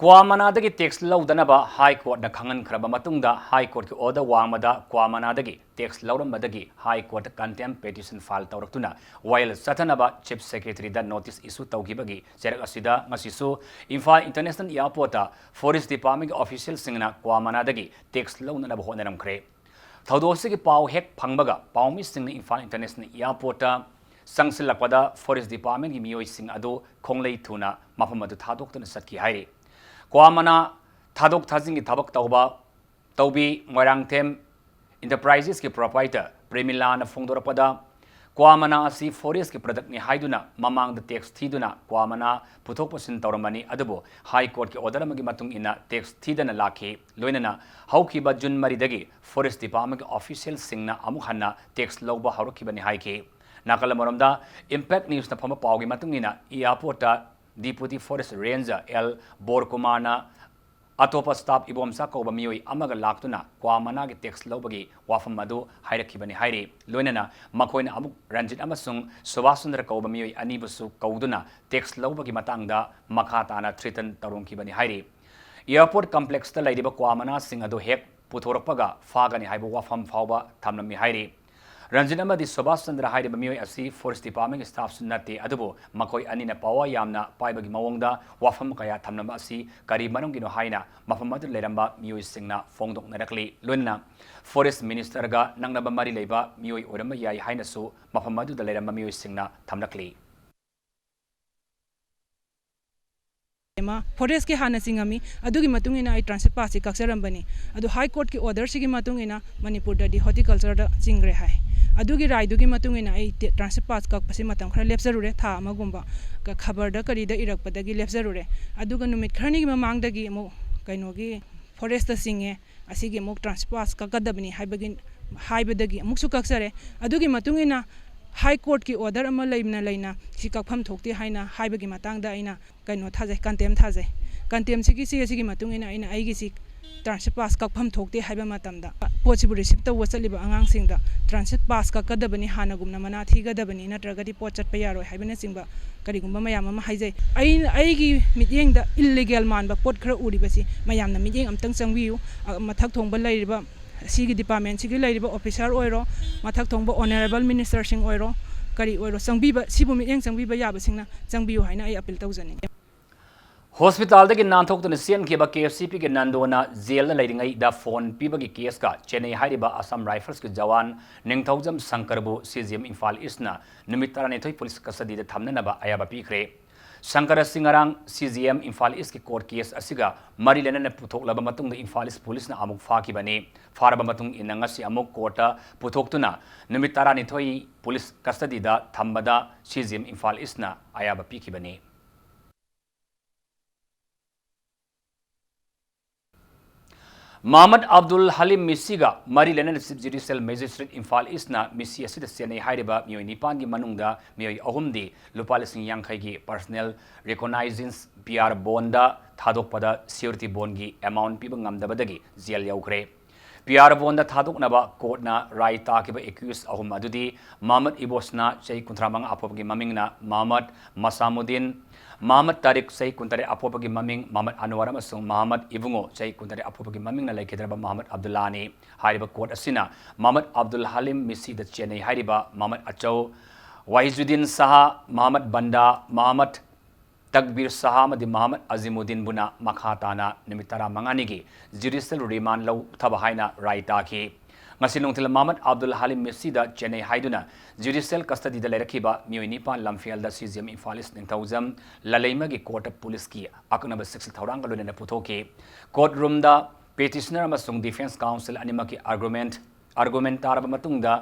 ꯀ꯭ꯋꯥ ꯃꯅꯥꯗꯒꯤ ꯇꯦꯛꯁ ꯂꯧꯗꯅꯕ ꯍꯥꯏ ꯀꯣꯔꯠꯅ ꯈꯪꯍꯟꯈ꯭ꯔꯕ ꯃꯇꯨꯡꯗ, ꯍꯥꯏ ꯀꯣꯔꯠꯀꯤ ꯑꯣꯔꯗꯔ ꯋꯥꯡꯃꯗ ꯀ꯭ꯋꯥ ꯃꯅꯥꯗꯒꯤ ꯇꯦꯛꯁ ꯂꯧꯔꯝꯕꯗꯒꯤ ꯍꯥꯏ ꯀꯣꯔꯠꯇ ꯀꯟꯇꯦꯝ ꯄꯦꯇꯤꯁꯟ ꯐꯥꯏꯜ ꯇꯧꯔꯛꯇꯨꯅ ꯋꯥꯌꯦꯜ ꯆꯠꯊꯅꯕ ꯆꯤꯐ ꯁꯦꯀ꯭ꯔꯦꯇꯔꯤꯗ ꯅꯣꯇꯤꯁ ꯏꯁꯨ ꯇꯧꯈꯤꯕꯒꯤ ꯆꯩꯔꯛ ꯑꯁꯤꯗ ꯉꯁꯤꯁꯨ ꯏꯝꯐꯥꯜ ꯏꯟꯇꯔꯅꯦꯁꯅꯦꯜ ꯏꯌꯥꯔꯄꯣꯔꯠꯇ ꯐꯣꯔꯦꯁ ꯗꯤꯄꯥꯔꯠꯃꯦꯟꯒꯤ ꯑꯣꯐꯤꯁꯤꯌꯦꯜꯁꯤꯡꯅ ꯀ꯭ꯋꯥ ꯃꯅꯥꯗꯒꯤ ꯇꯦꯛꯁ ꯂꯧꯅꯅꯕ ꯍꯣꯠꯅꯔꯝꯈ꯭ꯔꯦ꯫ ꯊꯧꯗꯣꯛ ꯑꯁꯤꯒꯤ ꯄꯥꯎ ꯍꯦꯛ ꯐꯪꯕꯒ ꯄꯥꯎꯃꯤꯁꯤꯡꯅ ꯏꯝꯐꯥꯜ ꯏꯟꯇꯔꯅꯦꯁꯅꯦꯜ ꯏꯌꯥꯔꯄꯣꯔꯠꯇ ꯆꯪꯁꯤꯜꯂꯛꯄꯗ ꯐꯣꯔꯦꯁ ꯗꯤꯄꯥꯔꯠꯃꯦꯟꯒꯤ ꯃꯤꯑꯣꯏꯁꯤꯡ ꯑꯗꯨ ꯈꯣꯡꯂꯩ ꯊꯨꯅ ꯃꯐꯝ ꯑꯗꯨ ꯊꯥꯗꯣꯛꯇꯨꯅ ꯆꯠꯈꯤ ꯍꯥꯏꯔꯤ꯫ ꯀ꯭ꯋꯥ ꯃꯅꯥ ꯊꯥꯗꯣꯛ ꯊꯥꯖꯤꯟꯒꯤ ꯊꯕꯛ ꯇꯧꯕ ꯇꯧꯕꯤ ꯃꯣꯏꯔꯥꯡꯊꯦꯝ ꯏꯟꯇꯔꯄ꯭ꯔꯥꯏꯖꯦꯁꯀꯤ ꯄ꯭ꯔꯣꯄꯥꯏꯇꯔ ꯄ꯭ꯔꯦꯃꯤꯂꯥꯅ ꯐꯣꯡꯗꯣꯔꯛꯄꯗ, ꯀ꯭ꯋꯥ ꯃꯅꯥ ꯑꯁꯤ ꯐꯣꯔꯦꯁꯀꯤ ꯄ꯭ꯔꯗꯛꯅꯤ ꯍꯥꯏꯗꯨꯅ ꯃꯃꯥꯡꯗ ꯇꯦꯛꯁ ꯊꯤꯗꯨꯅ ꯀ꯭ꯋꯥ ꯃꯅꯥ ꯄꯨꯊꯣꯛ ꯄꯨꯁꯤꯟ ꯇꯧꯔꯝꯕꯅꯤ, ꯑꯗꯨꯕꯨ ꯍꯥꯏ ꯀꯣꯔꯠꯀꯤ ꯑꯣꯔꯗꯔ ꯑꯃꯒꯤ ꯃꯇꯨꯡ ꯏꯟꯅ ꯇꯦꯛꯁ ꯊꯤꯗꯅ ꯂꯥꯛꯈꯤ꯫ ꯂꯣꯏꯅꯅ ꯍꯧꯈꯤꯕ ꯖꯨꯟ ꯃꯔꯤꯗꯒꯤ ꯐꯣꯔꯦꯁ ꯗꯤꯄꯥꯔꯠꯃꯦꯟꯒꯤ ꯑꯣꯐꯤꯁꯤꯌꯦꯜꯁꯤꯡꯅ ꯑꯃꯨꯛ ꯍꯟꯅ ꯇꯦꯛꯁ ꯂꯧꯕ ꯍꯧꯔꯛꯈꯤꯕꯅꯤ ꯍꯥꯏꯈꯤ꯫ ꯅꯥꯀꯜ ꯑꯃꯔꯣꯝꯗ, ꯏꯝꯄꯦꯛ ꯅ꯭ꯌꯨꯁꯅ ꯐꯪꯕ ꯄꯥꯎꯒꯤ ꯃꯇꯨꯡ ꯏꯟꯅ, ꯏꯌꯥꯔꯄꯣꯔꯠꯇ ꯗꯤꯄꯨꯇꯤ ꯐꯣꯔꯦꯁ ꯔꯦꯟꯖꯔ ꯑꯦꯜ ꯕꯣꯔꯀꯨꯃꯥꯔꯅ ꯑꯇꯣꯞꯄ ꯁ꯭ꯇꯥꯐ ꯏꯕꯣꯝꯆꯥ ꯀꯧꯕ ꯃꯤꯑꯣꯏ ꯑꯃꯒ ꯂꯥꯛꯇꯨꯅ ꯀ꯭ꯋꯥ ꯃꯅꯥꯒꯤ ꯇꯦꯛꯁ ꯂꯧꯕꯒꯤ ꯋꯥꯐꯝ ꯑꯗꯨ ꯍꯥꯏꯔꯛꯈꯤꯕꯅꯤ ꯍꯥꯏꯔꯤ꯫ ꯂꯣꯏꯅꯅ ꯃꯈꯣꯏꯅ ꯑꯃꯨꯛ ꯔꯟꯖꯤꯠ ꯑꯃꯁꯨꯡ ꯁꯨꯕꯥꯁ ꯆꯟꯗ꯭ꯔ ꯀꯧꯕ ꯃꯤꯑꯣꯏ ꯑꯅꯤꯕꯨꯁꯨ ꯀꯧꯗꯨꯅ ꯇꯦꯛꯁ ꯂꯧꯕꯒꯤ ꯃꯇꯥꯡꯗ ꯃꯈꯥ ꯇꯥꯅ ꯊ꯭ꯔꯤꯇꯟ ꯇꯧꯔꯝꯈꯤꯕꯅꯤ ꯍꯥꯏꯔꯤ꯫ ꯑꯦꯌꯔꯄꯣꯔꯠ ꯀꯝꯄ꯭ꯂꯦꯛꯁꯇ ꯂꯩꯔꯤꯕ ꯀ꯭ꯋꯥ ꯃꯅꯥꯁꯤꯡ ꯑꯗꯨ ꯍꯦꯛ ꯄꯨꯊꯣꯔꯛꯄꯒ ꯐꯥꯒꯅꯤ ꯍꯥꯏꯕ ꯋꯥꯐꯝ ꯐꯥꯎꯕ ꯊꯝꯂꯝꯃꯤ ꯍꯥꯏꯔꯤ꯫ ꯔꯟꯖꯤꯠ ꯑꯃꯗꯤ ꯁꯨꯕꯥꯁ ꯆꯟꯗ꯭ꯔ ꯍꯥꯏꯔꯤꯕ ꯃꯤꯑꯣꯏ ꯑꯁꯤ ꯐꯣꯔꯦꯁ ꯗꯤꯄꯥꯔꯠꯃꯦꯟꯒꯤ ꯁ꯭ꯇꯥꯐꯁꯨ ꯅꯠꯇꯦ, ꯑꯗꯨꯕꯨ ꯃꯈꯣꯏ ꯑꯅꯤꯅ ꯄꯥꯋꯔ ꯌꯥꯝꯅ ꯄꯥꯏꯕꯒꯤ ꯃꯑꯣꯡꯗ ꯋꯥꯐꯝ ꯀꯌꯥ ꯊꯝꯂꯝꯕ ꯑꯁꯤ ꯀꯔꯤ ꯃꯔꯝꯒꯤꯅꯣ ꯍꯥꯏꯅ ꯃꯐꯝ ꯑꯗꯨꯗ ꯂꯩꯔꯝꯕ ꯃꯤꯑꯣꯏꯁꯤꯡꯅ ꯐꯣꯡꯗꯣꯛꯅꯔꯛꯂꯤ꯫ ꯂꯣꯏꯅꯅ ꯐꯣꯔꯦꯁ ꯃꯤꯅꯤꯁꯇꯔꯒ ꯅꯛꯅꯕ ꯃꯔꯤ ꯂꯩꯕ ꯃꯤꯑꯣꯏ ꯑꯣꯏꯔꯝꯕ ꯌꯥꯏ ꯍꯥꯏꯅꯁꯨ ꯃꯐꯝ ꯑꯗꯨꯗ ꯂꯩꯔꯝꯕ ꯃꯤꯑꯣꯏꯁꯤꯡꯅ ꯊꯝꯂꯛꯂꯤ꯫ ꯑꯃ ꯐꯣꯔꯦꯁꯀꯤ ꯍꯥꯟꯅ ꯆꯤꯡꯉꯝꯃꯤ꯫ ꯑꯗꯨꯒꯤ ꯃꯇꯨꯡ ꯏꯟꯅ ꯑꯩ ꯇ꯭ꯔꯥꯟꯁꯤꯠ ꯄꯥꯁꯁꯤ ꯀꯛꯆꯔꯝꯕꯅꯤ꯫ ꯑꯗꯨ ꯍꯥꯏ ꯀꯣꯔꯠꯀꯤ ꯑꯣꯔꯗꯔꯁꯤꯒꯤ ꯃꯇꯨꯡ ꯏꯟꯅ ꯃꯅꯤꯄꯨꯔꯗꯗꯤ ꯍꯣꯔꯇꯤꯀꯜꯆꯔꯗ ꯆꯤꯡꯈ꯭ꯔꯦ ꯍꯥꯏ꯫ ꯑꯗꯨꯒꯤ ꯔꯥꯏꯗꯨꯒꯤ ꯃꯇꯨꯡ ꯏꯟꯅ ꯑꯩ ꯇꯦ-, ꯇ꯭ꯔꯥꯟꯁꯤꯠ ꯄꯥꯁ ꯀꯛꯄꯁꯤ ꯃꯇꯝ ꯈꯔ ꯂꯦꯞꯆꯔꯨꯔꯦ, ꯊꯥ ꯑꯃꯒꯨꯝꯕ꯫ ꯀ-, ꯈꯕꯔꯗ ꯀꯔꯤꯗ ꯏꯔꯛꯄꯗꯒꯤ ꯂꯦꯞꯆꯔꯨꯔꯦ꯫ ꯑꯗꯨꯒ ꯅꯨꯃꯤꯠ ꯈꯔꯅꯤꯒꯤ ꯃꯃꯥꯡꯗꯒꯤ ꯑꯃꯨꯛ ꯀꯩꯅꯣꯒꯤ ꯐꯣꯔꯦꯁꯇ ꯆꯤꯡꯉꯦ, ꯑꯁꯤꯒꯤ ꯑꯃꯨꯛ ꯇ꯭ꯔꯥꯟꯁꯤꯠ ꯄꯥꯁ ꯀꯛꯀꯗꯕꯅꯤ ꯍꯥꯏꯕꯒꯤ, ꯍꯥꯏꯕꯗꯒꯤ ꯑꯃꯨꯛꯁꯨ ꯀꯛꯆꯔꯦ꯫ ꯑꯗꯨꯒꯤ ꯃꯇꯨꯡ ꯏꯟꯅ ꯍꯥꯏ ꯀꯣꯔꯠꯀꯤ ꯑꯣꯔꯗꯔ ꯑꯃ ꯂꯩꯅ ꯂꯩꯅ ꯁꯤ ꯀꯛꯐꯝ ꯊꯣꯛꯇꯦ ꯍꯥꯏꯅ ꯍꯥꯏꯕꯒꯤ ꯃꯇꯥꯡꯗ ꯑꯩꯅ ꯀꯩꯅꯣ ꯊꯥꯖꯩ, ꯀꯟꯇꯦꯝ ꯊꯥꯖꯩ꯫ ꯀꯟꯇꯦꯝꯁꯤꯒꯤ ꯆꯦ ꯑꯁꯤꯒꯤ ꯃꯇꯨꯡ ꯏꯟꯅ ꯑꯩꯅ ꯑꯩꯒꯤꯁꯤ ꯇ꯭ꯔꯥꯟꯁꯤꯠ ꯄꯥꯁ ꯀꯛꯐꯝ ꯊꯣꯛꯇꯦ ꯍꯥꯏꯕ ꯃꯇꯝꯗ, ꯄꯣꯠꯁꯤꯕꯨ ꯔꯤꯁꯤꯞ ꯇꯧꯕ ꯆꯠꯂꯤꯕ ꯑꯉꯥꯡꯁꯤꯡꯗ ꯇ꯭ꯔꯥꯟꯁꯤꯠ ꯄꯥꯁ ꯀꯛꯀꯗꯕꯅꯤ, ꯍꯥꯟꯅꯒꯨꯝꯅ ꯃꯅꯥ ꯊꯤꯒꯗꯕꯅꯤ, ꯅꯠꯇ꯭ꯔꯒꯗꯤ ꯄꯣꯠ ꯆꯠꯄ ꯌꯥꯔꯣꯏ ꯍꯥꯏꯕꯅꯆꯤꯡꯕ ꯀꯔꯤꯒꯨꯝꯕ ꯃꯌꯥꯝ ꯑꯃ ꯍꯥꯏꯖꯩ꯫ ꯑꯩ, ꯑꯩꯒꯤ ꯃꯤꯠꯌꯦꯡꯗ ꯏꯜꯂꯤꯒꯦꯜ ꯃꯥꯟꯕ ꯄꯣꯠ ꯈꯔ ꯎꯔꯤꯕꯁꯤ ꯃꯌꯥꯝꯅ ꯃꯤꯠꯌꯦꯡ ꯑꯝꯇꯪ ꯆꯪꯕꯤꯌꯨ꯫ ꯑ, ꯃꯊꯛ ꯊꯣꯡꯕ ꯂꯩꯔꯤꯕ, ꯁꯤꯒꯤ ꯗꯤꯄꯥꯔꯠꯃꯦꯟꯁꯤꯒꯤ ꯂꯩꯔꯤꯕ ꯑꯣꯐꯤꯁꯥꯔ ꯑꯣꯏꯔꯣ, ꯃꯊꯛ ꯊꯣꯡꯕ ꯑꯣꯅꯔꯦꯕꯜ ꯃꯤꯅꯤꯁꯇꯔꯁꯤꯡ ꯑꯣꯏꯔꯣ, ꯀꯔꯤ ꯑꯣꯏꯔꯣ, ꯆꯪꯕꯤꯕ, ꯁꯤꯕꯨ ꯃꯤꯠꯌꯦꯡ ꯆꯪꯕꯤꯕ ꯌꯥꯕꯁꯤꯡꯅ ꯆꯪꯕꯤꯌꯨ ꯍꯥꯏꯅ ꯑꯩ ꯑꯄꯤꯜ ꯇꯧꯖꯅꯤꯡꯉꯤ꯫ ꯍꯣꯁꯄꯤꯇꯥꯜꯗꯒꯤ ꯅꯥꯟꯊꯣꯛꯇꯨꯅ ꯆꯦꯟꯈꯤꯕ ꯀꯦ ꯑꯦꯁ ꯁꯤ ꯄꯤꯒꯤ ꯅꯟꯗꯣꯅ ꯖꯦꯜꯗ ꯂꯩꯔꯤꯉꯩꯗ ꯐꯣꯟ ꯄꯤꯕꯒꯤ ꯀꯦꯁꯀ ꯆꯦꯟꯅꯩ ꯍꯥꯏꯔꯤꯕ ꯑꯁꯥꯝ ꯔꯥꯏꯐꯜꯁꯀꯤ ꯖꯋꯥꯟ ꯅꯤꯡꯊꯧꯖꯝ ꯁꯪꯀꯔꯕꯨ ꯁꯤ ꯖꯤ ꯑꯦꯝ ꯏꯝꯐꯥꯜ ꯏꯁꯅ ꯅꯨꯃꯤꯠ ꯇꯔꯥꯅꯤꯊꯣꯏ ꯄꯨꯂꯤꯁ ꯀꯁꯇꯗꯤꯗ ꯊꯝꯅꯅꯕ ꯑꯌꯥꯕ ꯄꯤꯈ꯭ꯔꯦ꯫ ꯁꯪꯀꯔ ꯑꯁꯤ ꯉꯔꯥꯡ ꯁꯤ ꯖꯤ ꯑꯦꯝ ꯏꯝꯐꯥꯜ ꯏꯁꯀꯤ ꯀꯣꯔꯠ ꯀꯦꯁ ꯑꯁꯤꯒ ꯃꯔꯤ ꯂꯩꯅꯅ ꯄꯨꯊꯣꯛꯂꯕ ꯃꯇꯨꯡꯗ ꯏꯝꯐꯥꯜ ꯏꯁ ꯄꯨꯂꯤꯁꯅ ꯑꯃꯨꯛ ꯐꯥꯈꯤꯕꯅꯤ꯫ ꯐꯥꯔꯕ ꯃꯇꯨꯡ ꯏꯟꯅ ꯉꯁꯤ ꯑꯃꯨꯛ ꯀꯣꯔꯠꯇ ꯄꯨꯊꯣꯛꯇꯨꯅ ꯅꯨꯃꯤꯠ ꯇꯔꯥꯅꯤꯊꯣꯏ ꯄꯨꯂꯤꯁ ꯀꯁꯇꯗꯤꯗ ꯊꯝꯕꯗ ꯁꯤ ꯖꯤ ꯑꯦꯝ ꯏꯝꯐꯥꯜ ꯏꯁꯅ ꯑꯌꯥꯕ ꯄꯤꯈꯤꯕꯅꯤ꯫ ꯃꯍꯃꯗ ꯑꯕꯗꯨꯜ ꯍꯂꯤꯝ ꯃꯤꯁꯤꯒ ꯃꯔꯤ ꯂꯩꯅꯅ ꯆꯤꯐ ꯖꯨꯗꯤꯁꯤꯌꯦꯜ ꯃꯦꯖꯤꯁꯇ꯭ꯔꯦꯠ ꯏꯝꯐꯥꯜ ꯏꯁꯅ ꯃꯤꯁꯤ ꯑꯁꯤꯗ ꯆꯦꯟꯅꯩ ꯍꯥꯏꯔꯤꯕ ꯃꯤꯑꯣꯏ ꯅꯤꯄꯥꯟꯒꯤ ꯃꯅꯨꯡꯗ ꯃꯤꯑꯣꯏ ꯑꯍꯨꯝꯗꯤ ꯂꯨꯄꯥ ꯂꯤꯁꯤꯡ ꯌꯥꯡꯈꯩꯒꯤ personal recognizance P R bond ꯊꯥꯗꯣꯛꯄꯗ ꯁꯤꯌꯨꯔꯤꯇꯤ ꯕꯣꯟꯒꯤ ꯑꯦꯃꯥꯎꯟ ꯄꯤꯕ ꯉꯝꯗꯕꯗꯒꯤ ꯖꯦꯜ ꯌꯧꯈ꯭ꯔꯦ꯫ ꯄꯤ ꯑꯥꯔ ꯕꯣꯟꯗ ꯊꯥꯗꯣꯛꯅꯕ ꯀꯣꯔꯠꯅ ꯔꯥꯏ ꯇꯥꯈꯤꯕ ꯑꯦꯀ꯭ꯌꯨꯁ ꯑꯍꯨꯝ ꯑꯗꯨꯗꯤ ꯃꯍꯃꯗ ꯏꯕꯣꯁꯅꯥ, ꯆꯍꯤ ꯀꯨꯟꯊ꯭ꯔꯥ ꯃꯉꯥ ꯑꯄꯣꯛꯄꯒꯤ ꯃꯃꯤꯡꯅ ꯃꯍꯃꯗ ꯃꯁꯥꯃꯨꯗꯤꯟ, ꯃꯍꯃꯗ ꯇꯥꯔꯤꯛ, ꯆꯍꯤ ꯀꯨꯟꯇꯔꯦꯠ ꯑꯄꯣꯛꯄꯒꯤ ꯃꯃꯤꯡ ꯃꯍꯃꯗ ꯑꯟꯋꯥꯔ, ꯑꯃꯁꯨꯡ ꯃꯍꯃꯗ ꯏꯕꯨꯡꯉꯣ, ꯆꯍꯤ ꯀꯨꯟꯇꯔꯦꯠ ꯑꯄꯣꯛꯄꯒꯤ ꯃꯃꯤꯡꯅ ꯂꯩꯈꯤꯗ꯭ꯔꯕ ꯃꯍꯃꯗ ꯑꯕꯗꯨꯜꯂꯥꯅꯤ꯫ ꯍꯥꯏꯔꯤꯕ ꯀꯣꯔꯠ ꯑꯁꯤꯅ ꯃꯍꯃꯗ ꯑꯕꯗꯨꯜ ꯍꯂꯤꯝ ꯃꯤꯁꯤꯗ ꯆꯦꯟꯅꯩ ꯍꯥꯏꯔꯤꯕ ꯃꯍꯃꯗ ꯑꯆꯧ, ꯋꯥꯍꯤꯖꯨꯗꯤꯟ ꯁꯍꯥ, ꯃꯍꯃꯗ ꯕꯟꯗꯥ, ꯃꯍꯃꯗ ꯇꯛꯕꯤꯔ ꯁꯍꯥ ꯑꯃꯗꯤ ꯃꯍꯃꯗ ꯑꯖꯤꯃꯨꯗꯤꯟꯕꯨꯅ ꯃꯈꯥ ꯇꯥꯅ ꯅꯨꯃꯤꯠ ꯇꯔꯥꯃꯉꯥꯅꯤꯒꯤ ꯖꯨꯗꯤꯁꯤꯌꯦꯜ ꯔꯤꯃꯥꯟ ꯂꯧꯊꯕ ꯍꯥꯏꯅ ꯔꯥꯏ ꯇꯥꯈꯤ꯫ ꯉꯁꯤ ꯅꯨꯡꯊꯤꯜ ꯃꯍꯃꯗ ꯑꯕꯗꯨꯜ ꯍꯂꯤꯝ ꯃꯤꯁꯤꯗ ꯆꯦꯟꯅꯩ ꯍꯥꯏꯗꯨꯅ ꯖꯨꯗꯤꯁꯤꯌꯦꯜ ꯀꯁꯇꯗꯤꯗ ꯂꯩꯔꯛꯈꯤꯕ ꯃꯤꯑꯣꯏ ꯅꯤꯄꯥꯟ ꯂꯝꯐꯦꯜꯗ ꯁꯤ ꯖꯤ ꯑꯦꯝ ꯏꯝꯐꯥꯜ ꯏꯁ ꯅꯤꯡꯊꯧꯖꯝ ꯂꯂꯩꯃꯒꯤ ꯀꯣꯔꯠꯇ ꯄꯨꯂꯤꯁꯀꯤ ꯑꯀꯛꯅꯕ ꯆꯦꯛꯁꯤꯜ ꯊꯧꯔꯥꯡꯒ ꯂꯣꯏꯅꯅ ꯄꯨꯊꯣꯛꯈꯤ꯫ ꯀꯣꯔꯠ ꯔꯨꯝꯗ ꯄꯦꯇꯤꯁꯅꯔ ꯑꯃꯁꯨꯡ ꯗꯤꯐꯦꯟꯁ ꯀꯥꯎꯟꯁꯤꯜ ꯑꯅꯤꯃꯛꯀꯤ ꯑꯥꯔꯒꯨꯃꯦꯟꯠ, ꯑꯥꯔꯒꯨꯃꯦꯟꯠ ꯇꯥꯔꯕ ꯃꯇꯨꯡꯗ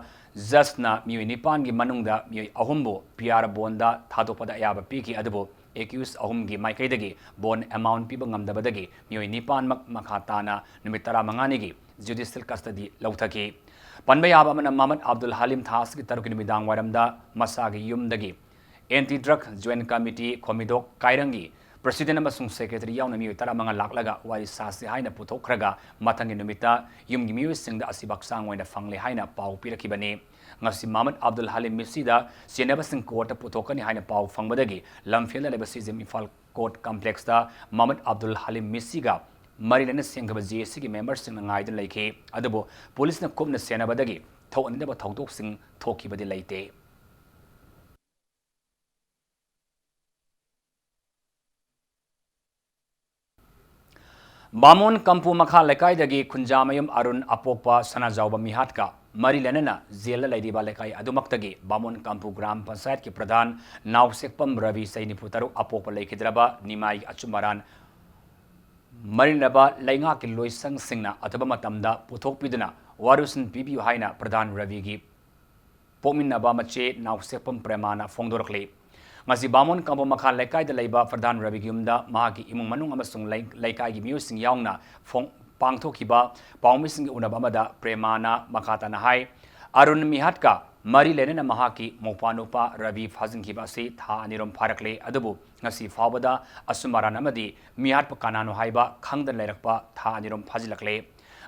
ꯖꯖꯅ ꯃꯤꯑꯣꯏ ꯅꯤꯄꯥꯟꯒꯤ ꯃꯅꯨꯡꯗ ꯃꯤꯑꯣꯏ ꯑꯍꯨꯝꯕꯨ ꯄꯤ ꯑꯥꯔ ꯕꯣꯟꯗ ꯊꯥꯗꯣꯛꯄꯗ ꯑꯌꯥꯕ ꯄꯤꯈꯤ, ꯑꯗꯨꯕꯨ ꯑꯦꯀ꯭ꯌꯨꯁ ꯑꯍꯨꯝꯒꯤ ꯃꯥꯏꯀꯩꯗꯒꯤ ꯕꯣꯟ ꯑꯦꯃꯥꯎꯟ ꯄꯤꯕ ꯉꯝꯗꯕꯗꯒꯤ ꯃꯤꯑꯣꯏ ꯅꯤꯄꯥꯟꯃꯛ ꯃꯈꯥ ꯇꯥꯅ ꯅꯨꯃꯤꯠ ꯇꯔꯥꯃꯉꯥꯅꯤꯒꯤ ꯖꯨꯗꯤꯁꯤꯌꯦꯜ ꯀꯁꯇꯗꯤ ꯂꯧꯊꯈꯤ꯫ ꯄꯟꯕ ꯌꯥꯕ ꯑꯃꯅ, ꯃꯍꯃꯗ ꯑꯕꯗꯨꯜ ꯍꯂꯤꯝ ꯊꯥ ꯑꯁꯤꯒꯤ ꯇꯔꯨꯛꯀꯤ ꯅꯨꯃꯤꯗꯥꯡ ꯋꯥꯏꯔꯝꯗ ꯃꯁꯥꯒꯤ ꯌꯨꯝꯗꯒꯤ anti drug joint committee Khomidok ꯀꯥꯏꯔꯪꯒꯤ President ꯑꯃꯁꯨꯡ Secretary ꯌꯥꯎꯅ ꯃꯤꯑꯣꯏ ꯇꯔꯥꯃꯉꯥ ꯂꯥꯛꯂꯒ ꯋꯥꯔꯤ ꯁꯥꯁꯤ ꯍꯥꯏꯅ ꯄꯨꯊꯣꯛꯈ꯭ꯔꯒ, ꯃꯊꯪꯒꯤ ꯅꯨꯃꯤꯠꯇ ꯌꯨꯝꯒꯤ ꯃꯤꯑꯣꯏꯁꯤꯡꯗ ꯑꯁꯤꯕ ꯍꯛꯆꯥꯡ ꯑꯣꯏꯅ ꯐꯪꯂꯦ ꯍꯥꯏꯅ ꯄꯥꯎ ꯄꯤꯔꯛꯈꯤꯕꯅꯤ꯫ ꯉꯁꯤ ꯃꯍꯃꯗ ꯑꯕꯗꯨꯜ ꯍꯂꯤꯝ ꯃꯤꯁꯤꯗ ꯆꯦꯟꯅꯕꯁꯤꯡ courtꯇ ꯄꯨꯊꯣꯛꯀꯅꯤ ꯍꯥꯏꯅ ꯄꯥꯎ ꯐꯪꯕꯗꯒꯤ ꯂꯝꯐꯦꯜꯗ ꯂꯩꯕ ꯁꯤꯖꯦꯝ ꯏꯝꯐꯥꯜ court complexꯇ ꯃꯍꯃꯗ ꯑꯕꯗꯨꯜ ꯍꯂꯤꯝ ꯃꯤꯁꯤꯒ ꯃꯔꯤ ꯂꯩꯅꯅ ꯁꯦꯝꯈꯤꯕ JACꯒꯤ memberꯁꯤꯡꯅ ꯉꯥꯏꯗꯨꯅ ꯂꯩꯈꯤ꯫ ꯑꯗꯨꯕꯨ ꯄꯨꯂꯤꯁꯅ ꯀꯨꯞꯅ ꯁꯦꯟꯅꯕꯗꯒꯤ ꯊꯣꯛꯍꯟꯅꯤꯡꯗꯕ ꯊꯧꯗꯣꯛꯁꯤꯡ ꯊꯣꯛꯈꯤꯕꯗꯤ ꯂꯩꯇꯦ꯫ ꯕꯥꯃꯣꯟ ꯀꯝꯄꯨ ꯃꯈꯥ ꯂꯩꯀꯥꯏꯗꯒꯤ ꯈꯨꯟꯖꯥꯃꯌꯨꯝ ꯑꯔꯨꯟ ꯑꯄꯣꯛꯄ ꯁꯅꯥꯖꯥꯎꯕ ꯃꯤꯍꯥꯠꯀ ꯃꯔꯤ ꯂꯩꯅꯅ ꯖꯦꯜꯗ ꯂꯩꯔꯤꯕ ꯂꯩꯀꯥꯏ ꯑꯗꯨꯃꯛꯇꯒꯤ ꯕꯥꯃꯣꯟ ꯀꯝꯄꯨ ꯒ꯭ꯔꯥꯝ ꯄꯟꯆꯥꯌꯠꯀꯤ ꯄ꯭ꯔꯙꯥꯟ ꯅꯥꯎꯁꯦꯛꯄꯝ ꯔꯕꯤ, ꯆꯍꯤ ꯅꯤꯐꯨ ꯇꯔꯨꯛ, ꯑꯄꯣꯛꯄ ꯂꯩꯈꯤꯗ꯭ꯔꯕ ꯅꯤꯃꯥꯏꯒꯤ ꯑꯆꯨꯝ ꯑꯔꯥꯟ ꯃꯔꯤ ꯂꯩꯅꯕ ꯂꯩꯉꯥꯛꯀꯤ ꯂꯣꯏꯁꯪꯁꯤꯡꯅ ꯑꯊꯨꯕ ꯃꯇꯝꯗ ꯄꯨꯊꯣꯛꯄꯤꯗꯨꯅ ꯋꯥꯔꯣꯏꯁꯤꯟ ꯄꯤꯕꯤꯌꯨ ꯍꯥꯏꯅ ꯄ꯭ꯔꯙꯥꯟ ꯔꯕꯤꯒꯤ ꯄꯣꯛꯃꯤꯟꯅꯕ ꯃꯆꯦ ꯅꯥꯎꯁꯦꯛꯄꯝ ꯄ꯭ꯔꯦꯃꯥꯅ ꯐꯣꯡꯗꯣꯔꯛꯂꯤ꯫ ꯉꯁꯤ ꯕꯥꯃꯣꯟ ꯀꯝꯄꯨ ꯃꯈꯥ ꯂꯩꯀꯥꯏꯗ ꯂꯩꯕ ꯄ꯭ꯔꯙꯥꯟ ꯔꯕꯤꯒꯤ ꯌꯨꯝꯗ ꯃꯍꯥꯛꯀꯤ ꯏꯃꯨꯡ ꯃꯅꯨꯡ ꯑꯃꯁꯨꯡ ꯂꯩ-, ꯂꯩꯀꯥꯏꯒꯤ ꯃꯤꯑꯣꯏꯁꯤꯡ ꯌꯥꯎꯅ ꯐꯣꯡ-, ꯄꯥꯡꯊꯣꯛꯈꯤꯕ ꯄꯥꯎꯃꯤꯁꯤꯡꯒꯤ ꯎꯅꯕ ꯑꯃꯗ ꯄ꯭ꯔꯦꯃꯥꯅ ꯃꯈꯥ ꯇꯥꯅ ꯍꯥꯏ, ꯑꯔꯨꯟ ꯃꯤꯍꯥꯠꯀ ꯃꯔꯤ ꯂꯩꯅꯅ ꯃꯍꯥꯛꯀꯤ ꯃꯧꯄ꯭ꯋꯥꯅꯨꯄꯥ ꯔꯕꯤ ꯐꯥꯖꯤꯟꯈꯤꯕ ꯑꯁꯤ ꯊꯥ ꯑꯅꯤꯔꯣꯝ ꯐꯥꯔꯛꯂꯦ꯫ ꯑꯗꯨꯕꯨ ꯉꯁꯤ ꯐꯥꯎꯕꯗ ꯑꯆꯨꯝ ꯑꯔꯥꯟ ꯑꯃꯗꯤ ꯃꯤꯍꯥꯠꯄ ꯀꯅꯥꯅꯣ ꯍꯥꯏꯕ ꯈꯪꯗꯅ ꯂꯩꯔꯛꯄ ꯊꯥ ꯑꯅꯤꯔꯣꯝ ꯐꯥꯖꯤꯜꯂꯛꯂꯦ꯫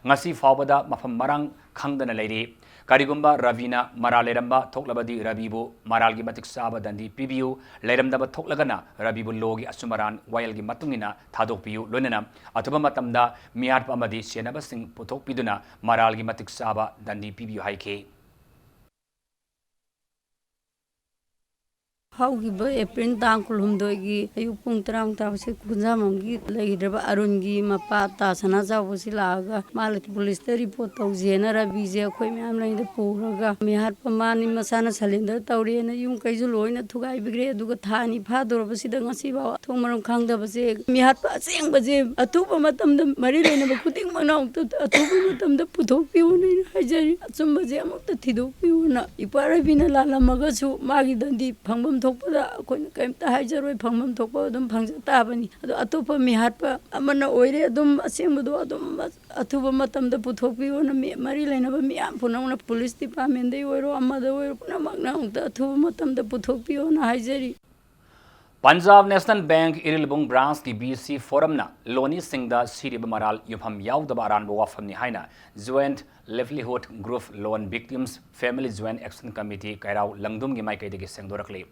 ꯉꯁꯤ ꯐꯥꯎꯕꯗ ꯃꯐꯝ ꯃꯔꯥꯡ ꯈꯪꯗꯅ ꯂꯩꯔꯤ꯫ ꯀꯔꯤꯒꯨꯝꯕ ꯔꯕꯤꯅ ꯃꯔꯥꯜ ꯂꯩꯔꯝꯕ ꯊꯣꯛꯂꯕꯗꯤ ꯔꯕꯤꯕꯨ ꯃꯔꯥꯜꯒꯤ ꯃꯇꯤꯛ ꯆꯥꯕ ꯗꯟꯗꯤ ꯄꯤꯕꯤꯌꯨ, ꯂꯩꯔꯝꯗꯕ ꯊꯣꯛꯂꯒꯅ ꯔꯕꯤꯕꯨ ꯂꯣꯒꯤ ꯑꯆꯨꯝ ꯑꯔꯥꯟ ꯋꯥꯌꯦꯜꯒꯤ ꯃꯇꯨꯡ ꯏꯟꯅ ꯊꯥꯗꯣꯛꯄꯤꯌꯨ, ꯂꯣꯏꯅꯅ ꯑꯊꯨꯕ ꯃꯇꯝꯗ ꯃꯤꯍꯥꯠꯄ ꯑꯃꯗꯤ ꯁꯦꯟꯅꯕꯁꯤꯡ ꯄꯨꯊꯣꯛꯄꯤꯗꯨꯅ ꯃꯔꯥꯜꯒꯤ ꯃꯇꯤꯛ ꯆꯥꯕ ꯗꯟꯗꯤ ꯄꯤꯕꯤꯌꯨ ꯍꯥꯏꯈꯤ꯫ ꯍꯧꯈꯤꯕ ꯑꯦꯄ꯭ꯔꯤꯜ ꯇꯥꯡ ꯀꯨꯟꯍꯨꯝꯗꯣꯏꯒꯤ ꯑꯌꯨꯛ ꯄꯨꯡ ꯇꯔꯥꯃꯨꯛ ꯇꯥꯕꯁꯤ ꯈꯨꯟꯖꯥꯃꯝꯒꯤ ꯂꯩꯈꯤꯗ꯭ꯔꯕ ꯑꯔꯨꯟꯒꯤ ꯃꯄꯥ ꯇꯥ ꯁꯅꯥꯖꯥꯎꯕꯁꯤ ꯂꯥꯛꯑꯒ ꯃꯥ ꯄꯨꯂꯤꯁꯇ ꯔꯤꯄꯣꯔꯠ ꯇꯧꯁꯦꯅ ꯔꯕꯤꯁꯦ ꯑꯩꯈꯣꯏ ꯃꯌꯥꯝ ꯂꯩꯗ ꯄꯨꯔꯒ ꯃꯤꯍꯥꯠꯄ ꯃꯥꯅꯤ, ꯃꯁꯥꯅ ꯁꯔꯦꯟꯗꯔ ꯇꯧꯔꯦꯅ ꯌꯨꯝ ꯀꯩꯁꯨ ꯂꯣꯏꯅ ꯊꯨꯒꯥꯏꯕꯤꯈ꯭ꯔꯦ꯫ ꯑꯗꯨꯒ ꯊꯥ ꯑꯅꯤ ꯐꯥꯗꯣꯔꯕꯁꯤꯗ ꯉꯁꯤꯐꯥꯎ ꯑꯊꯣꯡ ꯃꯔꯝ ꯈꯪꯗꯕꯁꯦ, ꯃꯤꯍꯥꯠꯄ ꯑꯁꯦꯡꯕꯁꯦ ꯑꯊꯨꯕ ꯃꯇꯝꯗ ꯃꯔꯤ ꯂꯩꯅꯕ ꯈꯨꯗꯤꯡꯃꯛꯅ ꯑꯃꯨꯛꯇ ꯑꯊꯨꯕ ꯃꯇꯝꯗ ꯄꯨꯊꯣꯛꯄꯤꯌꯨꯅ ꯑꯩꯅ ꯍꯥꯏꯖꯔꯤ꯫ ꯑꯆꯨꯝꯕꯁꯦ ꯑꯃꯨꯛꯇ ꯊꯤꯗꯣꯛꯄꯤꯌꯨꯅ꯫ ꯏꯄ꯭ꯋꯥ ꯔꯕꯤꯅ ꯂꯥꯜꯂꯝꯃꯒꯁꯨ ꯃꯥꯒꯤ ꯗꯟꯗꯤ ꯐꯪꯐꯝ ꯊꯣꯛꯄꯗ ꯑꯩꯈꯣꯏꯅ ꯀꯔꯤꯝꯇ ꯍꯥꯏꯖꯔꯣꯏ, ꯐꯪꯐꯝ ꯊꯣꯛꯄ ꯑꯗꯨꯝ ꯐꯪꯖ ꯇꯥꯕꯅꯤ꯫ ꯑꯗꯣ ꯑꯇꯣꯞꯄ ꯃꯤꯍꯥꯠꯄ ꯑꯃꯅ ꯑꯣꯏꯔꯦ, ꯑꯗꯨꯝ ꯑꯁꯦꯡꯕꯗꯣ ꯑꯗꯨꯝ ꯑꯊꯨꯕ ꯃꯇꯝꯗ ꯄꯨꯊꯣꯛꯄꯤꯌꯣꯅ ꯃꯤ-, ꯃꯔꯤ ꯂꯩꯅꯕ ꯃꯤꯌꯥꯝ ꯄꯨꯝꯅꯃꯛꯅ, ꯄꯨꯂꯤꯁ ꯗꯤꯄꯥꯔꯠꯃꯦꯟꯗꯩ ꯑꯣꯏꯔꯣ, ꯑꯃꯗ ꯑꯣꯏꯔꯣ, ꯄꯨꯝꯅꯃꯛꯅ ꯑꯃꯨꯛꯇ ꯑꯊꯨꯕ ꯃꯇꯝꯗ ꯄꯨꯊꯣꯛꯄꯤꯌꯣꯅ ꯍꯥꯏꯖꯔꯤ꯫ Punjab National Bank Irilbung branchꯀꯤ B C Forumꯅ ꯂꯣꯅꯤꯁꯤꯡꯗ ꯁꯤꯔꯤꯕ ꯃꯔꯥꯜ ꯌꯨꯝꯐꯝ ꯌꯥꯎꯗꯕ ꯑꯔꯥꯟꯕ ꯋꯥꯐꯝꯅꯤ ꯍꯥꯏꯅ Joint Livelihood Group Loan Victims Family Joint Action Committee ꯀꯩꯔꯥꯎ ꯂꯪꯗꯨꯝꯒꯤ ꯃꯥꯏꯀꯩꯗꯒꯤ ꯁꯦꯡꯗꯣꯔꯛꯂꯤ꯫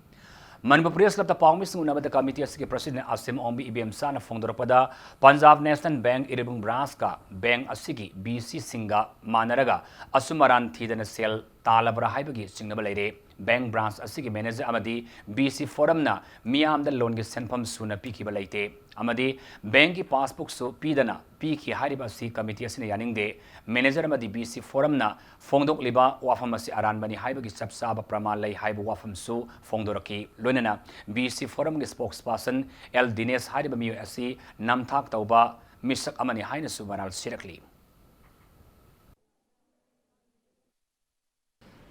ꯃꯅꯤꯄꯨꯔ Press Clubꯇ ꯄꯥꯎꯃꯤꯁꯤꯡ ꯎꯅꯕꯗ committee ꯑꯁꯤꯒꯤ president ꯑꯁꯤꯝ ꯑꯣꯡꯕꯤ ꯏꯕꯦꯝꯆꯥꯅ ꯐꯣꯡꯗꯣꯔꯛꯄꯗ, Punjab National Bank Irilbung branchꯀ bank ꯑꯁꯤꯒꯤ B Cꯁꯤꯡꯒ ꯃꯥꯟꯅꯔꯒ ꯑꯆꯨꯝ ꯑꯔꯥꯟ ꯊꯤꯗꯅ ꯁꯦꯜ ꯇꯥꯜꯂꯕ꯭ꯔꯥ ꯍꯥꯏꯕꯒꯤ ꯆꯤꯡꯅꯕ ꯂꯩꯔꯦ꯫ Bank branch ꯑꯁꯤꯒꯤ manager ꯑꯃꯗꯤ B C Forumꯅ ꯃꯤꯌꯥꯝꯗ loanꯒꯤ ꯁꯦꯟꯐꯝ ꯁꯨꯅ ꯄꯤꯈꯤꯕ ꯂꯩꯇꯦ ꯑꯃꯗꯤ bankꯀꯤ passbookꯁꯨ ꯄꯤꯗꯅ ꯄꯤꯈꯤ ꯍꯥꯏꯔꯤꯕ ꯑꯁꯤ committee ꯑꯁꯤꯅ ꯌꯥꯅꯤꯡꯗꯦ꯫ Manager ꯑꯃꯗꯤ B C Forumꯅ ꯐꯣꯡꯗꯣꯛꯂꯤꯕ ꯋꯥꯐꯝ ꯑꯁꯤ ꯑꯔꯥꯟꯕꯅꯤ ꯍꯥꯏꯕꯒꯤ ꯆꯞ ꯆꯥꯕ ꯄ꯭ꯔꯃꯥꯟ ꯂꯩ ꯍꯥꯏꯕ ꯋꯥꯐꯝꯁꯨ ꯐꯣꯡꯗꯣꯔꯛꯈꯤ꯫ ꯂꯣꯏꯅꯅ B C Forumꯒꯤ spokesperson L Dinesh ꯍꯥꯏꯔꯤꯕ ꯃꯤꯑꯣꯏ ꯑꯁꯤ ꯅꯝꯊꯥꯛ ꯇꯧꯕ ꯃꯤꯁꯛ ꯑꯃꯅꯤ ꯍꯥꯏꯅꯁꯨ ꯃꯔꯥꯜ ꯁꯤꯔꯛꯂꯤ꯫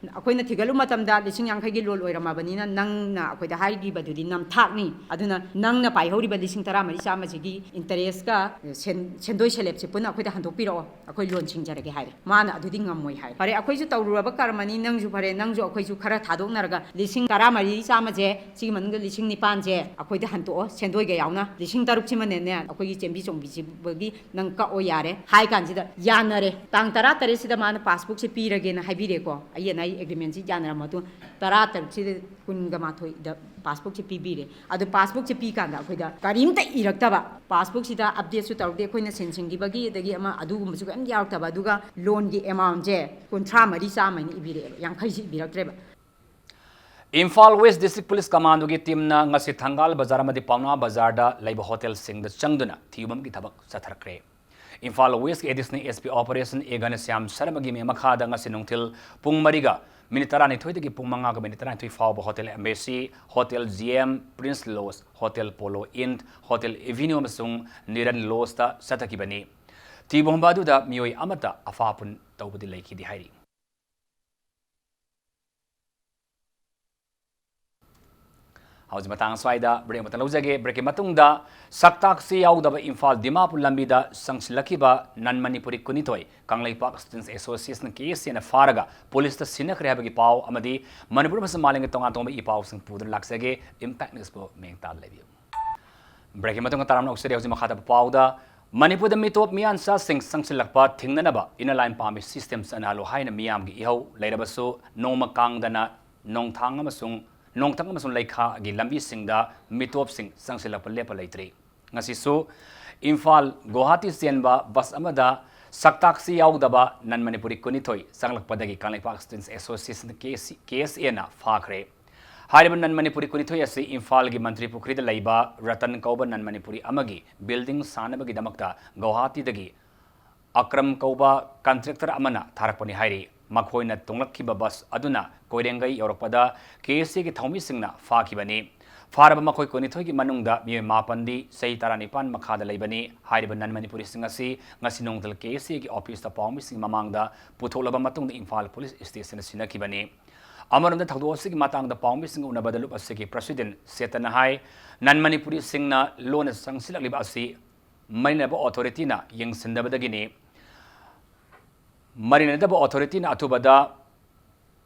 ꯑꯩꯈꯣꯏꯅ ꯊꯤꯒꯠꯂꯨ ꯃꯇꯝꯗ ꯂꯤꯁꯤꯡ ꯌꯥꯡꯈꯩꯒꯤ loan ꯑꯣꯏꯔꯝꯃꯕꯅꯤꯅ ꯅꯪꯅ ꯑꯩꯈꯣꯏꯗ ꯍꯥꯏꯈꯤꯕꯗꯨꯗꯤ ꯅꯝꯊꯥꯛꯅꯤ꯫ ꯑꯗꯨꯅ ꯅꯪꯅ ꯄꯥꯏꯍꯧꯔꯤꯕ ꯂꯤꯁꯤꯡ ꯇꯔꯥꯃꯔꯤ ꯆꯥꯝꯃꯁꯤꯒꯤ interestꯀ ꯁꯦꯟ-, ꯁꯦꯟꯗꯣꯏ ꯁꯦꯂꯦꯞꯁꯦ ꯄꯨꯟꯅ ꯑꯩꯈꯣꯏꯗ ꯍꯟꯗꯣꯛꯄꯤꯔꯛꯑꯣ, ꯑꯩꯈꯣꯏ loan ꯁꯤꯡꯖꯔꯒꯦ ꯍꯥꯏꯔꯦ꯫ ꯃꯥꯅ ꯑꯗꯨꯗꯤ ꯉꯝꯃꯣꯏ ꯍꯥꯏꯔꯦ꯫ ꯐꯔꯦ, ꯑꯩꯈꯣꯏꯁꯨ ꯇꯧꯔꯨꯔꯕ ꯀꯔꯃꯅꯤ, ꯅꯪꯁꯨ ꯐꯔꯦ, ꯅꯪꯁꯨ ꯑꯩꯈꯣꯏꯁꯨ ꯈꯔ ꯊꯥꯗꯣꯛꯅꯔꯒ ꯂꯤꯁꯤꯡ ꯇꯔꯥꯃꯔꯤ ꯆꯥꯝꯃꯁꯦ ꯁꯤꯒꯤ ꯃꯅꯨꯡꯗ ꯂꯤꯁꯤꯡ ꯅꯤꯄꯥꯟꯁꯦ ꯑꯩꯈꯣꯏꯗ ꯍꯟꯗꯣꯛꯑꯣ, ꯁꯦꯟꯗꯣꯏꯒ ꯌꯥꯎꯅ꯫ ꯂꯤꯁꯤꯡ ꯇꯔꯨꯛꯁꯤꯃꯅꯅꯦ ꯑꯩꯈꯣꯏꯒꯤ ꯆꯦꯟꯕꯤ ꯆꯣꯡꯕꯤꯁꯤꯕꯒꯤ ꯅꯪ ꯀꯛꯑꯣ ꯌꯥꯔꯦ ꯍꯥꯏ ꯀꯥꯟꯁꯤꯗ ꯌꯥꯅꯔꯦ꯫ ꯇꯥꯡ ꯇꯔꯥꯇꯔꯦꯠꯁꯤꯗ ꯃꯥꯅ passbookꯁꯦ ꯄꯤꯔꯒꯦꯅ ꯍꯥꯏꯕꯤꯔꯦꯀꯣ꯫ ꯑꯩ ꯑꯦꯟ ꯑꯥꯏ agreementꯁꯤ ꯌꯥꯅꯔ ꯃꯇꯨꯡ ꯇꯔꯥꯇꯔꯨꯛꯁꯤꯗ ꯀꯨꯟꯒ ꯃꯥꯊꯣꯏꯗ passbookꯁꯦ ꯄꯤꯕꯤꯔꯦ꯫ ꯑꯗꯨ passbookꯁꯦ ꯄꯤ ꯀꯥꯟꯗ ꯑꯩꯈꯣꯏꯗ ꯀꯔꯤꯝꯇ ꯏꯔꯛꯇꯕ, passbookꯁꯤꯗ updateꯁꯨ ꯇꯧꯔꯛꯇꯦ, ꯑꯩꯈꯣꯏꯅ ꯁꯦꯟ ꯁꯤꯡꯈꯤꯕꯒꯤ ꯑꯗꯒꯤ ꯑꯃ ꯑꯗꯨꯒꯨꯝꯕꯁꯨ ꯀꯔꯤꯝ ꯌꯥꯎꯔꯛꯇꯕ꯫ ꯑꯗꯨꯒ loanꯒꯤ amountꯁꯦ ꯀꯨꯟꯊ꯭ꯔꯥ ꯃꯔꯤ ꯆꯥꯝꯃ ꯍꯥꯏꯅ ꯏꯕꯤꯔꯛꯑꯦꯕ, ꯌꯥꯡꯈꯩꯁꯤ ꯏꯕꯤꯔꯛꯇ꯭ꯔꯦꯕ꯫ ꯏꯝꯐꯥꯜ West District Police Commandoꯒꯤ teamꯅ ꯉꯁꯤ ꯊꯪꯒꯥꯜ ꯕꯖꯥꯔ ꯑꯃꯗꯤ ꯄꯥꯎꯅꯥ ꯕꯖꯥꯔꯗ ꯂꯩꯕ hotelꯁꯤꯡꯗ ꯆꯪꯗꯨꯅ ꯊꯤꯕꯒꯤ ꯊꯕꯛ ꯆꯠꯊꯔꯛꯈ꯭ꯔꯦ꯫ Imphal Westꯀꯤ Additional S P Operation A ꯘꯅꯁ꯭ꯌꯥꯝ ꯁꯔꯃꯒꯤ ꯃꯤ ꯃꯈꯥꯗ ꯉꯁꯤ ꯅꯨꯡꯊꯤꯜ ꯄꯨꯡ ꯃꯔꯤꯒ minute ꯇꯔꯥꯅꯤꯊꯣꯏꯗꯒꯤ ꯄꯨꯡ ꯃꯉꯥꯒ minute ꯇꯔꯥꯅꯤꯊꯣꯏ ꯐꯥꯎꯕ Hotel Embassy, Hotel G M, Prince Lodge, Hotel Polo Inn, Hotel Avenue ꯑꯃꯁꯨꯡ ꯅꯤꯔꯟ Lodgeꯇ ꯆꯠꯊꯈꯤꯕꯅꯤ꯫ ꯊꯤꯕ ꯍꯨꯝꯕ ꯑꯗꯨꯗ ꯃꯤꯑꯣꯏ ꯑꯃꯠꯇ ꯑꯐꯥ ꯑꯄꯨꯟ ꯇꯧꯕꯗꯤ ꯂꯩꯈꯤꯗꯦ ꯍꯥꯏꯔꯤ꯫ ꯍꯧꯖꯤꯛ ꯃꯇꯥꯡ ꯑꯁ꯭ꯋꯥꯏꯗ break ꯑꯃꯇ ꯂꯧꯖꯒꯦ꯫ Breakꯀꯤ ꯃꯇꯨꯡꯗ ꯁꯛꯇꯥꯛꯁꯤ ꯌꯥꯎꯗꯕ ꯏꯝꯐꯥꯜ ꯗꯤꯃꯥꯄꯨꯔ ꯂꯝꯕꯤꯗ ꯆꯪꯁꯤꯜꯂꯛꯈꯤꯕ non Manipuri ꯀꯨꯟꯅꯤꯊꯣꯏ ꯀꯪꯂꯩꯄꯥꯛ Students Association, KSAꯅ ꯐꯥꯔꯒ ꯄꯨꯂꯤꯁꯇ ꯁꯤꯟꯅꯈ꯭ꯔꯦ ꯍꯥꯏꯕꯒꯤ ꯄꯥꯎ ꯑꯃꯗꯤ ꯃꯅꯤꯄꯨꯔ ꯑꯃꯁꯨꯡ ꯃꯥꯂꯦꯝꯒꯤ ꯇꯣꯉꯥꯟ ꯇꯣꯉꯥꯟꯕ ꯏ ꯄꯥꯎꯁꯤꯡ ꯄꯨꯗꯨꯅ ꯂꯥꯛꯆꯒꯦ꯫ Impact Newsꯄꯨ ꯃꯤꯠꯌꯦꯡ ꯇꯥꯅ ꯂꯩꯕꯤꯌꯨ꯫ Breakꯀꯤ ꯃꯇꯨꯡꯗ ꯇꯔꯥꯝꯅ ꯑꯣꯛꯆꯔꯤ꯫ ꯍꯧꯖꯤꯛ ꯃꯈꯥ ꯇꯥꯕ ꯄꯥꯎꯗ, ꯃꯅꯤꯄꯨꯔꯗ ꯃꯤꯇꯣꯞ ꯃꯤꯌꯥꯟꯆꯥꯁꯤꯡ ꯆꯪꯁꯤꯜꯂꯛꯄ ꯊꯤꯡꯅꯅꯕ inner line permit system ꯆꯠꯅꯍꯜꯂꯨ ꯍꯥꯏꯅ ꯃꯤꯌꯥꯝꯒꯤ ꯏꯍꯧ ꯂꯩꯔꯕꯁꯨ, ꯅꯣꯡꯃ ꯀꯥꯡꯗꯅ ꯅꯣꯡꯊꯥꯡ ꯑꯃꯁꯨꯡ, ꯅꯣꯡꯊꯛ ꯑꯃꯁꯨꯡ ꯂꯩꯈꯥꯒꯤ ꯂꯝꯕꯤꯁꯤꯡꯗ ꯃꯤꯇꯣꯞꯁꯤꯡ ꯆꯪꯁꯤꯜꯂꯛꯄ ꯂꯦꯞꯄ ꯂꯩꯇ꯭ꯔꯤ꯫ ꯉꯁꯤꯁꯨ ꯏꯝꯐꯥꯜ ꯒꯨꯋꯥꯍꯥꯇꯤ ꯆꯦꯟꯕ ꯕꯁ ꯑꯃꯗ ꯁꯛꯇꯥꯛꯁꯤ ꯌꯥꯎꯗꯕ non Manipuri ꯀꯨꯟꯅꯤꯊꯣꯏ ꯆꯪꯂꯛꯄꯗꯒꯤ ꯀꯪꯂꯩꯄꯥꯛ Students Association, KSAꯅ ꯐꯥꯈ꯭ꯔꯦ꯫ ꯍꯥꯏꯔꯤꯕ non Manipuri ꯀꯨꯟꯅꯤꯊꯣꯏ ꯑꯁꯤ ꯏꯝꯐꯥꯜꯒꯤ ꯃꯟꯇ꯭ꯔꯤ ꯄꯨꯈ꯭ꯔꯤꯗ ꯂꯩꯕ ꯔꯇꯟ ꯀꯧꯕ non Manipuri ꯑꯃꯒꯤ building ꯁꯥꯅꯕꯒꯤꯗꯃꯛꯇ ꯒꯧꯍꯥꯇꯤꯗꯒꯤ ꯑꯀ꯭ꯔꯝ ꯀꯧꯕ contractor ꯑꯃꯅ ꯊꯥꯔꯛꯄꯅꯤ ꯍꯥꯏꯔꯤ꯫ ꯃꯈꯣꯏꯅ ꯇꯣꯡꯂꯛꯈꯤꯕ ꯕꯁ ꯑꯗꯨꯅ ꯀꯣꯏꯔꯦꯡꯒꯩ ꯌꯧꯔꯛꯄꯗ KSAꯒꯤ ꯊꯧꯃꯤꯁꯤꯡꯅ ꯐꯥꯈꯤꯕꯅꯤ꯫ ꯐꯥꯔꯕ ꯃꯈꯣꯏ ꯀꯨꯟꯅꯤꯊꯣꯏꯒꯤ ꯃꯅꯨꯡꯗ ꯃꯤꯑꯣꯏ ꯃꯥꯄꯟꯗꯤ ꯆꯍꯤ ꯇꯔꯥꯅꯤꯄꯥꯟ ꯃꯈꯥꯗ ꯂꯩꯕꯅꯤ꯫ ꯍꯥꯏꯔꯤꯕ non Manipuriꯁꯤꯡ ꯑꯁꯤ ꯉꯁꯤ ꯅꯣꯡꯊꯤꯜ KSAꯒꯤ officeꯇ ꯄꯥꯎꯃꯤꯁꯤꯡꯒꯤ ꯃꯃꯥꯡꯗ ꯄꯨꯊꯣꯛꯂꯕ ꯃꯇꯨꯡꯗ ꯏꯝꯐꯥꯜ police stationꯗ ꯁꯤꯟꯅꯈꯤꯕꯅꯤ꯫ ꯑꯃꯔꯣꯝꯗ ꯊꯧꯗꯣꯛ ꯑꯁꯤꯒꯤ ꯃꯇꯥꯡꯗ ꯄꯥꯎꯃꯤꯁꯤꯡꯒ ꯎꯅꯕꯗ ꯂꯨꯞ ꯑꯁꯤꯒꯤ president ꯁꯦꯇꯟꯅ ꯍꯥꯏ, non Manipuriꯁꯤꯡꯅ ꯂꯣꯟꯅ ꯆꯪꯁꯤꯜꯂꯛꯂꯤꯕ ꯑꯁꯤ ꯃꯔꯤ ꯂꯩꯅꯕ authorityꯅ ꯌꯦꯡꯁꯤꯟꯗꯕꯗꯒꯤꯅꯤ꯫ ꯃꯔꯤ ꯂꯩꯅꯗꯕ authorityꯅ ꯑꯊꯨꯕꯗ,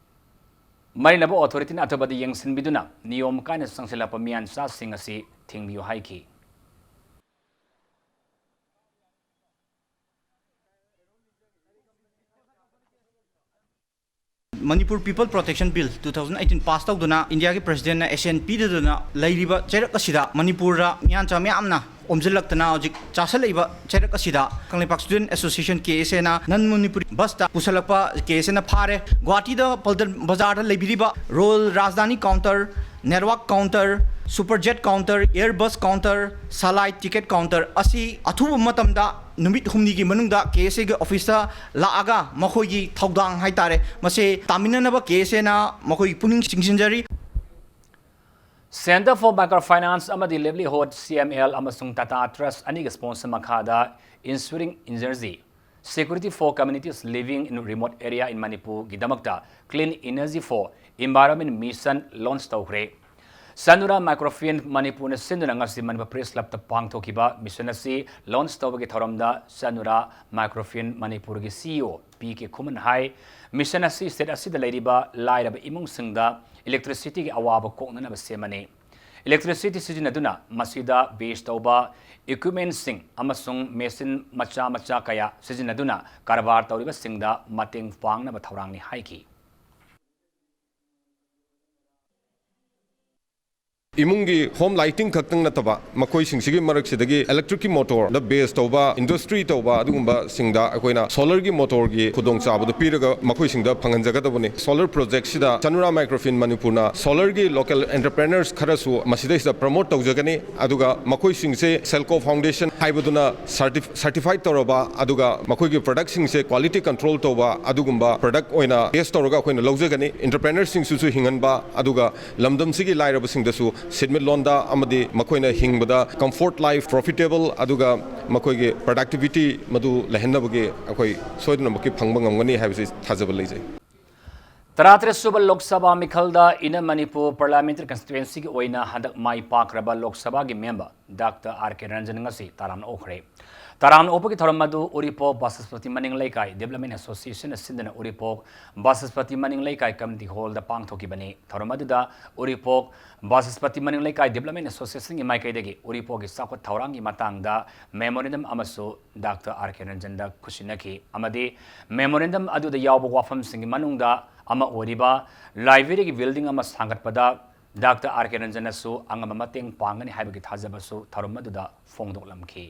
ꯃꯔꯤ ꯂꯩꯅꯕ authorityꯅ ꯑꯊꯨꯕꯗ ꯌꯦꯡꯁꯤꯟꯕꯤꯗꯨꯅ ꯅꯤꯌꯣꯝ ꯀꯥꯏꯅ ꯆꯪꯁꯤꯜꯂꯛꯄ ꯃꯤꯌꯥꯟꯆꯥꯁꯤꯡ ꯑꯁꯤ ꯊꯤꯡꯕꯤꯌꯨ ꯍꯥꯏꯈꯤ꯫ Manipur People Protection Bill two thousand eighteen pass ꯇꯧꯗꯨꯅ ꯏꯟꯗꯤꯌꯥꯒꯤ presidentꯅ assent ꯄꯤꯗꯗꯨꯅ ꯂꯩꯔꯤꯕ ꯆꯩꯔꯛ ꯑꯁꯤꯗ ꯃꯅꯤꯄꯨꯔꯗ ꯃꯤꯌꯥꯟꯆꯥ ꯃꯌꯥꯝꯅ ꯑꯣꯝꯁꯤꯜꯂꯛꯇꯅ ꯍꯧꯖꯤꯛ ꯆꯥꯁꯤꯜꯂꯛꯏꯕ ꯆꯩꯔꯛ ꯑꯁꯤꯗ Kangleipak Student Association, KSAꯅ non Manipuri busꯇ ꯄꯨꯁꯜꯂꯛꯄ KSAꯅ ꯐꯥꯔꯦ꯫ ꯒꯨꯋꯥꯍꯥꯇꯤꯗ ꯄꯜꯇꯟ ꯕꯖꯥꯔꯗ ꯂꯩꯕꯤꯔꯤꯕ Royal Rajadhani counter, Network counter, Superjet counter, Airbus counter, Salai ticket counter ꯑꯁꯤ ꯑꯊꯨꯕ ꯃꯇꯝꯗ ꯅꯨꯃꯤꯠ ꯍꯨꯝꯅꯤꯒꯤ ꯃꯅꯨꯡꯗ KSAꯒꯤ officeꯇ ꯂꯥꯛꯑꯒ ꯃꯈꯣꯏꯒꯤ ꯊꯧꯗꯥꯡ ꯍꯥꯏꯇꯥꯔꯦ, ꯃꯁꯤ ꯇꯥꯃꯤꯟꯅꯅꯕ KSAꯅ ꯃꯈꯣꯏꯒꯤ ꯄꯨꯛꯅꯤꯡ ꯆꯤꯡꯁꯤꯟꯖꯔꯤ꯫ Centre for Microfinance ꯑꯃꯗꯤ Livelihood, CML, ꯑꯃꯁꯨꯡ Tata Trust ꯑꯅꯤꯒꯤ sponsor ꯃꯈꯥꯗ Ensuring Energy Security for Communities Living in Remote Area in Manipurꯒꯤꯗꯃꯛꯇ Clean Energy for Environment Mission launch ꯇꯧꯈ꯭ꯔꯦ꯫ Chanura Microfinance Manipurꯅ ꯁꯤꯟꯗꯨꯅ ꯉꯁꯤ ꯃꯅꯤꯄꯨꯔ ꯄ꯭ꯔꯦꯁ ꯀ꯭ꯂꯕꯇ ꯄꯥꯡꯊꯣꯛꯈꯤꯕ ꯃꯤꯁꯟ ꯑꯁꯤ ꯂꯣꯟꯆ ꯇꯧꯕꯒꯤ ꯊꯧꯔꯝꯗ Chanura Microfinance Manipurꯒꯤ CEO ꯄꯤ ꯀꯦ ꯈꯨꯃꯟ ꯍꯥꯏ, ꯃꯤꯁꯟ ꯑꯁꯤ ꯁ꯭ꯇꯦꯠ ꯑꯁꯤꯗ ꯂꯩꯔꯤꯕ ꯂꯥꯏꯔꯕ ꯏꯃꯨꯡꯁꯤꯡꯗ ꯏꯂꯦꯛꯇ꯭ꯔꯤꯁꯤꯇꯤꯒꯤ ꯑꯋꯥꯕ ꯀꯣꯛꯅꯅꯕ ꯁꯦꯝꯕꯅꯤ꯫ ꯏꯂꯦꯛꯇ꯭ꯔꯤꯁꯤꯇꯤ ꯁꯤꯖꯤꯟꯅꯗꯨꯅ ꯃꯁꯤꯗ ꯕꯦꯁ ꯇꯧꯕ ꯏꯀ꯭ꯋꯤꯞꯃꯦꯟꯠꯁꯤꯡ ꯑꯃꯁꯨꯡ ꯃꯦꯁꯤꯟ ꯃꯆꯥ ꯃꯆꯥ ꯀꯌꯥ ꯁꯤꯖꯤꯟꯅꯗꯨꯅ ꯀꯔꯕꯥꯔ ꯇꯧꯔꯤꯕꯁꯤꯡꯗ ꯃꯇꯦꯡ ꯄꯥꯡꯅꯕ ꯊꯧꯔꯥꯡꯅꯤ ꯍꯥꯏꯈꯤ꯫ ꯏꯃꯨꯡꯒꯤ ꯍꯣꯝ ꯂꯥꯏꯇꯤꯡ ꯈꯛꯇꯪ ꯅꯠꯇꯕ, ꯃꯈꯣꯏꯁꯤꯡꯁꯤꯒꯤ ꯃꯔꯛꯁꯤꯗꯒꯤ ꯏꯂꯦꯛꯇ꯭ꯔꯤꯛꯀꯤ ꯃꯣꯇꯣꯔꯗ ꯕꯦꯁ ꯇꯧꯕ, ꯏꯟꯗꯁꯇ꯭ꯔꯤ ꯇꯧꯕ, ꯑꯗꯨꯒꯨꯝꯕꯁꯤꯡꯗ ꯑꯩꯈꯣꯏꯅ ꯁꯣꯂꯔꯒꯤ ꯃꯣꯇꯣꯔꯒꯤ ꯈꯨꯗꯣꯡꯆꯥꯕꯗꯨ ꯄꯤꯔꯒ ꯃꯈꯣꯏꯁꯤꯡꯗ ꯐꯪꯍꯟꯖꯒꯗꯕꯅꯤ꯫ ꯁꯣꯂꯔ ꯄ꯭ꯔꯣꯖꯦꯛꯁꯤꯗ ꯆꯅꯨꯔꯥ ꯃꯥꯏꯀ꯭ꯔꯣꯐꯤꯟ ꯃꯅꯤꯄꯨꯔꯅ ꯁꯣꯂꯔꯒꯤ ꯂꯣꯀꯦꯜ ꯑꯦꯟꯇꯔꯄ꯭ꯔꯦꯅꯔꯁ ꯈꯔꯁꯨ ꯃꯁꯤꯗꯩꯁꯤꯗ ꯄ꯭ꯔꯃꯣꯠ ꯇꯧꯖꯒꯅꯤ꯫ ꯑꯗꯨꯒ ꯃꯈꯣꯏꯁꯤꯡꯁꯦ ꯁꯦꯜꯀꯣ ꯐꯥꯎꯟꯗꯦꯁꯟ ꯍꯥꯏꯕꯗꯨꯅ ꯁꯔꯇꯤꯐꯥꯏꯠ ꯇꯧꯔꯕ, ꯑꯗꯨꯒ ꯃꯈꯣꯏꯒꯤ ꯄ꯭ꯔꯗꯛꯁꯤꯡꯁꯦ ꯀ꯭ꯋꯥꯂꯤꯇꯤ ꯀꯟꯇ꯭ꯔꯣꯜ ꯇꯧꯕ ꯑꯗꯨꯒꯨꯝꯕ ꯄ꯭ꯔꯗꯛ ꯑꯣꯏꯅ ꯇꯦꯁ ꯇꯧꯔꯒ ꯑꯩꯈꯣꯏꯅ ꯂꯧꯖꯒꯅꯤ꯫ ꯑꯦꯟꯇꯔꯄ꯭ꯔꯦꯅꯔꯁꯤꯡꯁꯤꯁꯨ ꯍꯤꯡꯍꯟꯕ, ꯑꯗꯨꯒ ꯂꯝꯗꯝꯁꯤꯒꯤ ꯂꯥꯏꯔꯕꯁꯤꯡꯗꯁꯨ ꯁꯦꯟꯃꯤꯠꯂꯣꯟꯗ ꯑꯃꯗꯤ ꯃꯈꯣꯏꯅ ꯍꯤꯡꯕꯗ ꯀꯝꯐꯣꯔꯠ ꯂꯥꯏꯐ, ꯄ꯭ꯔꯣꯐꯤꯇꯦꯕꯜ, ꯑꯗꯨꯒ ꯃꯈꯣꯏꯒꯤ ꯄ꯭ꯔꯗꯛꯇꯤꯕꯤꯇꯤ ꯃꯗꯨ ꯂꯩꯍꯟꯅꯕꯒꯤ ꯑꯩꯈꯣꯏ ꯁꯣꯏꯗꯅꯃꯛꯀꯤ ꯐꯪꯕ ꯉꯝꯒꯅꯤ ꯍꯥꯏꯕꯁꯤ ꯊꯥꯖꯕ ꯂꯩꯖꯩ꯫ ꯇꯔꯥꯇꯔꯦꯠ ꯁꯨꯕ ꯂꯣꯛ ꯁꯚꯥ ꯃꯤꯈꯜꯗ ꯏꯟꯅꯔ ꯃꯅꯤꯄꯨꯔ ꯄꯥꯔꯂꯤꯌꯥꯃꯦꯟꯇꯔꯤ ꯀꯟꯁꯇꯤꯇ꯭ꯋꯦꯟꯁꯤꯒꯤ ꯑꯣꯏꯅ ꯍꯟꯗꯛ ꯃꯥꯏ ꯄꯥꯛꯈ꯭ꯔꯕ ꯂꯣꯛ ꯁꯚꯥꯒꯤ ꯃꯦꯝꯕꯔ ꯗꯥꯛꯇꯔ ꯑꯥꯔ ꯀꯦ ꯔꯟꯖꯟ ꯉꯁꯤ ꯇꯔꯥꯝꯅ ꯑꯣꯛꯈ꯭ꯔꯦ꯫ ꯇꯔꯥꯝꯅ ꯑꯣꯛꯄꯒꯤ ꯊꯧꯔꯝ ꯑꯗꯨ ꯎꯔꯤꯄꯣꯛ ꯕꯥꯆꯁꯄꯇꯤ ꯃꯅꯤꯡ ꯂꯩꯀꯥꯏ ꯗꯤꯕ꯭ꯂꯞꯃꯦꯟ ꯑꯦꯁꯣꯁꯤꯌꯦꯁꯟꯅ ꯁꯤꯟꯗꯨꯅ ꯎꯔꯤꯄꯣꯛ ꯕꯥꯆꯁꯄꯇꯤ ꯃꯅꯤꯡ ꯂꯩꯀꯥꯏ ꯀꯝꯃ꯭ꯌꯨꯅꯤꯇꯤ ꯍꯣꯜꯗ ꯄꯥꯡꯊꯣꯛꯈꯤꯕꯅꯤ꯫ ꯊꯧꯔꯝ ꯑꯗꯨꯗ ꯎꯔꯤꯄꯣꯛ ꯕꯥꯆꯁꯄꯇꯤ ꯃꯅꯤꯡ ꯂꯩꯀꯥꯏ ꯗꯤꯕ꯭ꯂꯞꯃꯦꯟ ꯑꯦꯁꯣꯁꯤꯌꯦꯁꯟꯒꯤ ꯃꯥꯏꯀꯩꯗꯒꯤ ꯎꯔꯤꯄꯣꯛꯀꯤ ꯆꯥꯎꯈꯠ ꯊꯧꯔꯥꯡꯒꯤ ꯃꯇꯥꯡꯗ ꯃꯦꯃꯣꯔꯦꯟꯗꯝ ꯑꯃꯁꯨ ꯗꯥꯛꯇꯔ ꯑꯥꯔ ꯀꯦ ꯔꯟꯖꯟꯗ ꯈꯨꯠꯁꯤꯟꯅꯈꯤ ꯑꯃꯗꯤ ꯃꯦꯃꯣꯔꯦꯟꯗꯝ ꯑꯗꯨꯗ ꯌꯥꯎꯕ ꯋꯥꯐꯝꯁꯤꯡꯒꯤ ꯃꯅꯨꯡꯗ ꯑꯃ ꯑꯣꯏꯔꯤꯕ ꯂꯥꯏꯕ꯭ꯔꯦꯔꯤꯒꯤ ꯕꯤꯜꯗꯤꯡ ꯑꯃ ꯁꯥꯒꯠꯄꯗ ꯗꯥꯛꯇꯔ ꯑꯥꯔ ꯀꯦ ꯔꯟꯖꯟꯅꯁꯨ ꯑꯉꯝꯕ ꯃꯇꯦꯡ ꯄꯥꯡꯒꯅꯤ ꯍꯥꯏꯕꯒꯤ ꯊꯥꯖꯕꯁꯨ ꯊꯧꯔꯝ ꯑꯗꯨꯗ ꯐꯣꯡꯗꯣꯛꯂꯝꯈꯤ꯫